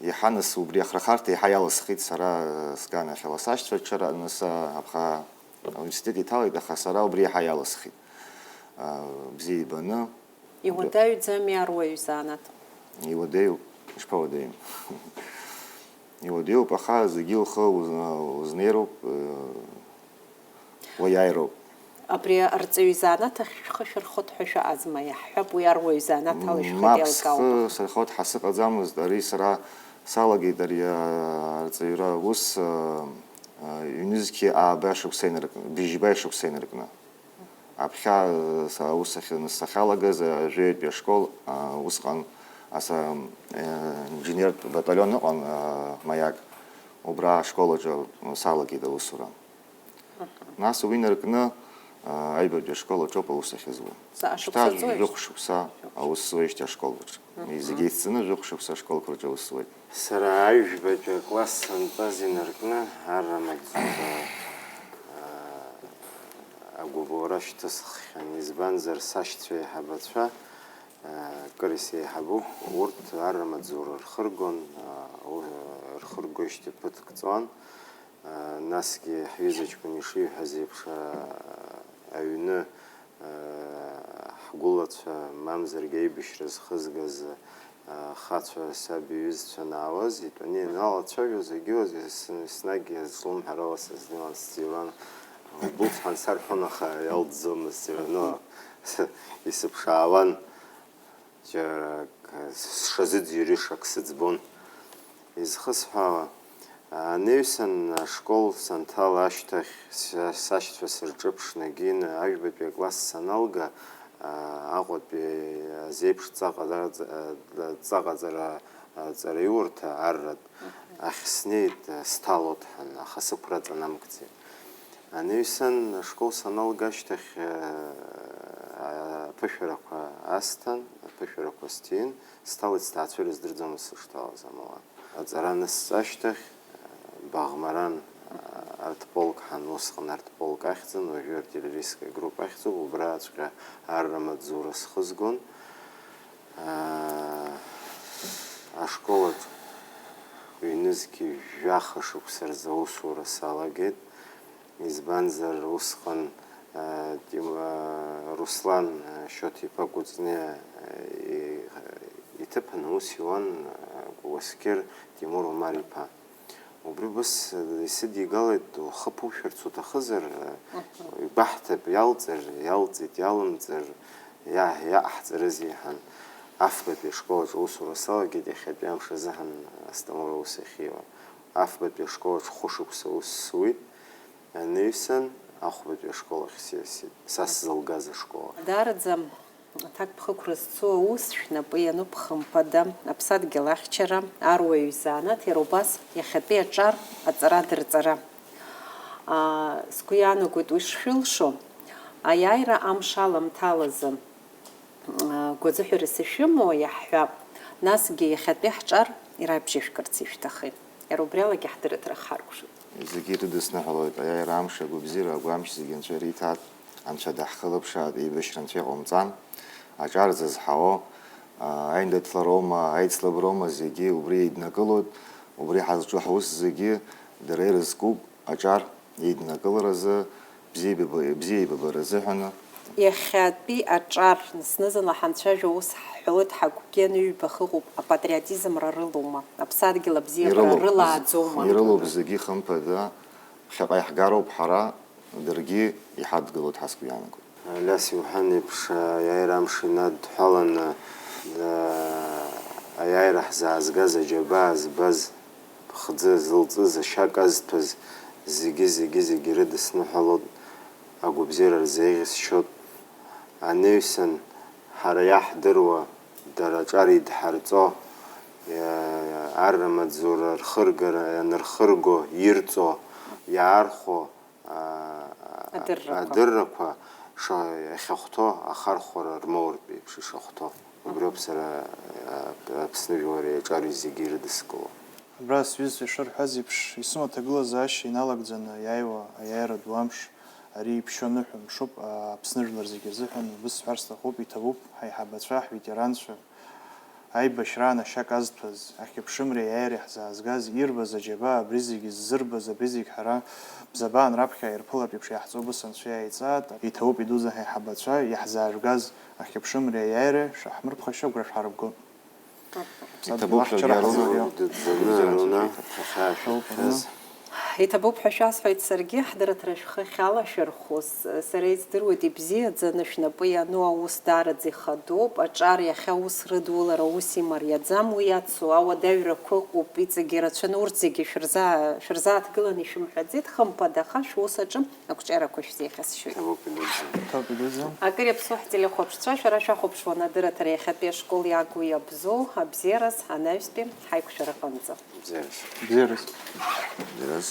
Иаҳа нас убри ахырхарҭа иаҳа иалысхит сара, э, сганахьала. Сашьцәа рҽара-, нас, а, аԥха-, ауниверситет иҭалеит, аха сара убри иаҳа иалысхит. А, бзиа ибаны. Иуадаҩӡами аруаҩ занааҭ? Иуадаҩуп, ишԥауадаҩым? Иуадаҩуп, аха зегьы лхы уз-, узнеироуп, уаиааироуп. Абри арҵаҩы изанааҭ ахь шәхы шәырхот ҳәа шәаҟазма, иаҳҳәап, уи аруаҩы изанааҭ ала ишәхеит. Мап, еилкаауп. Схы сырхот ҳәа сыҟаӡамызт, ари сара салагеит ари арҵаҩра аус, ҩнызқьи ааба шықәса инаркны, быжьба шықәса инаркны. Аԥхьа са-, аус ахьын-, сахьалагаз, а, жәаҩатәи ашкол, а, усҟан аса-, э, инженертә баталион ыҟан, а, Маяк. Убра ашкол аҿы салагеит аусура. Нас уи наркны, а, аҩбатәи ашкол аҿоуп аус ахьызуа. Шьҭа жәохә шықәса аус зуеижьҭеи ашкол аҿы. Зегьы еицҵаны жәохә шықәса ашколқәа рҿы аус зуеит. Сара аҩбатәи акласс сантәаз инаркны арра маҵзура, аа, агәыбылра шьҭысххьан, избанзар, сашьцәа еиҳабацәа, аа, кыр исеиҳабуп, урҭ арра маҵзура рхыргон, аа, у-, рхыргоижьҭеи ԥыҭк ҵуан, аа, насгьы ҳҩыза ҷкәын ишиҳәаз еиԥш, аа, аҩны, Ҳгәылацәа, мамзаргьы аибашьра зхызгаз, ахацәа, саб иҩызцәа анаауаз, итәаны ианалацәажәоз, егьиуаз, ес-, еснагь слымҳарала сызнеиуан, сҵаиуан. Убылцәҳан сарҳәон, аха иалҵӡомызт, сыҩны исыԥшаауан. Џьара сшазыӡырҩыша ак сыӡбон. Изхысҳәаауа, анаҩсан ашкол санҭала ашьҭахь, са-, сашьцәа сырҿыԥшны, Гина, аҩбатәи акласс саналга, а, Аҟәатәи азеиԥш ҵаҟа-, ҵаҟаҵара аҵараиурҭа арратә ахь снеит, сҭалоит ҳәа, аха сықәра ҵанамкӡеит. Анаҩсан, ашкол саналга ашьҭахь, а, аԥышәарақәа асҭан, аԥышәарақәа сҭиин, сҭалеит, сҭаацәа ирыздырӡомызт сышҭалаз амала. Аҵара анысҵа ашьҭахь, Баӷмаран, а, артполк ҳәа, усҟан артполк ахьӡын, уажәы артиллерийская группа ахьӡуп, убраҵәҟьа арра маҵзура схызгон. Аа, ашколаҿ ҩнызқьи жәаха шықәса рзы аусура салагеит. Избанзар, усҟан, аа, Тим-, аа, Руслан, аа, Шьоҭ-иԥа Кәыҵниа, аа, и-, иҭыԥан аус иуан, аа, Уаскьыр Тимур Омар-иԥа. Убри убас исыдигалеит, ухы ԥушәарц уҭахызар, игәаҳҭап, иалҵыр, иалҵит, иалымҵыр, иа-, иаҟаҳҵарыз, иҳәан. Афбатәи ашкол аҿы аусура салагеит, иахьатәи амш азыҳәан Асҭамыр аус ахьиуа. Афбатәи ашкол аҿы хәышықәса аус суит, анаҩсан ахәбатәи ашкол ахь сиасит, са сзылгаз ашкол ахь. Даараӡа Аҭакԥхықәра зцу аус шәнапы иануп, хымԥада, аԥсадгьыл ахьчара, аруаҩ изанааҭ, иара убас иахьатәи аҿар аҵара-дырҵара. Аа, сгәы иаанагоит уи шшәылшо, аиааира амш аламҭалазы, аа, гәазыҳәарас ишәымоу иаҳҳәап, насгьы иахьатәи ҳҿар ирабжьышәкырц ишәҭахи? Иара убри алагьы ҳдырраҭара ҳаркәшоит. Зегьы ирыдысныҳәалоит аиааира амш, агәабзиара, агәамч зегьы Анцәа ириҭааит, Анцәа даҳхылаԥшааит, еибашьра Анцәа иҟаумҵан. Аҿар зызҳауа, а, аиндаҭлароума, аицлаброума, зегьы убри еиднакылоит, убри ҳазҿу ҳус зегьы дара ирызкуп, аҿар еиднакыларазы, бзиеибаб-, бзиеибабара азыҳәаны. Иахьатәи аҿар зны-зынла ҳанцәажәо, ус ҳҳәоит, ҳагәгьы аныҩбах ыҟоуп, апатриотизмра рылоума, аԥсадгьыл абзиабара Ирылоуп. Рылааӡома? Ирылоуп, анҭыда, зегьы хымԥада, ԥхьаҟа иаҳгароуп ҳара, даргьы иҳадгылоит ҳәа сгәы иаанагоит. Алиас иуҳәан еиԥш, аиааира амш инадҳәаланы, а, аиааира ҳзаазгаз, аџьабаа збаз, ԥхӡы зылҵыз, ашьа казҭәаз зегьы, зегьы, зегьы ирыдысныҳәалоит, агәабзиара рзеиӷьасшьоит. Анаҩсан, ҳара иаҳдыруа, дара аҿар идҳарҵо, иа-, арра маҵзура рхыргара, ианырхырго, ирҵо, иаархәо, аа, Адыррақәа. Адыррақәа ша-, иахьахәҭоу ахархәара рмоуртә еиԥш ишахәҭоу. Убриоуп сара, а, Аԥсны жәлар еиҿарҩ зегьы ирыдыскыло. Абра сҩызцәа ишырҳәаз еиԥш, исымоу аҭагылазаашьа иналагӡаны иааиуа аиааира ду амш, ари иԥшьоу аныҳәа мшуп, а, Аԥсны жәлар зегьы рзыҳәан убыс сҳәар сҭахуп, иҭабуп, ҳаиҳабацәа, ҳветеранцәа, аибашьраан ашьа казҭәаз, ахьыԥшымреи аиааиреи ҳзаазгаз, ирбаз аџьабаа, абри зегьы ззырбаз, абри зегь ҳара бзабаан раԥхьа ирԥылартә еиԥш иаҳҵо убыс Анцәа иааиҵааит, иҭабуп идуӡӡан ҳаиҳабацәа, иаҳзаажәгаз ахьыԥшымреи аиааиреи шаҳмырԥхашьо агәра шәҳарбгоит. Иҭабуп, аҳәшьара ҳәа ҳзыруа. Дыӡӡаны, Арона, ҳахьаашәырԥхьаз. Иҭабуп ҳәа шәасҳәоит саргьы, ҳдырраҭара шәхы ахьалашәырхәыз. Сара издыруеит ибзиаӡаны шәнапы иану аус даараӡа ихадоуп. Аҿар иахьа ус рыдулара ус имариаӡам, уи иацу ауадаҩрақәа ыҟоуп, иҵегьы ирацәаны урҭ зегьы шәырза-, шәырзааҭгыланы ишәымҳәаӡеит, хымԥада, аха шәус аҿы ақәҿиарақәа шәзеиӷьасшьоит. Иҭабуп, идуӡӡан. Ҭабуп, идуӡӡан. Акыр иаԥсоу ҳтелехәаԥшцәа, шәара шәахәаԥшуан адырраҭара иахьатәи ашкол иагу иабзоу, абзиараз, анаҩстәи ҳаиқәшәараҟынӡа. Бзиараз. Бзиараз. Бзиараз.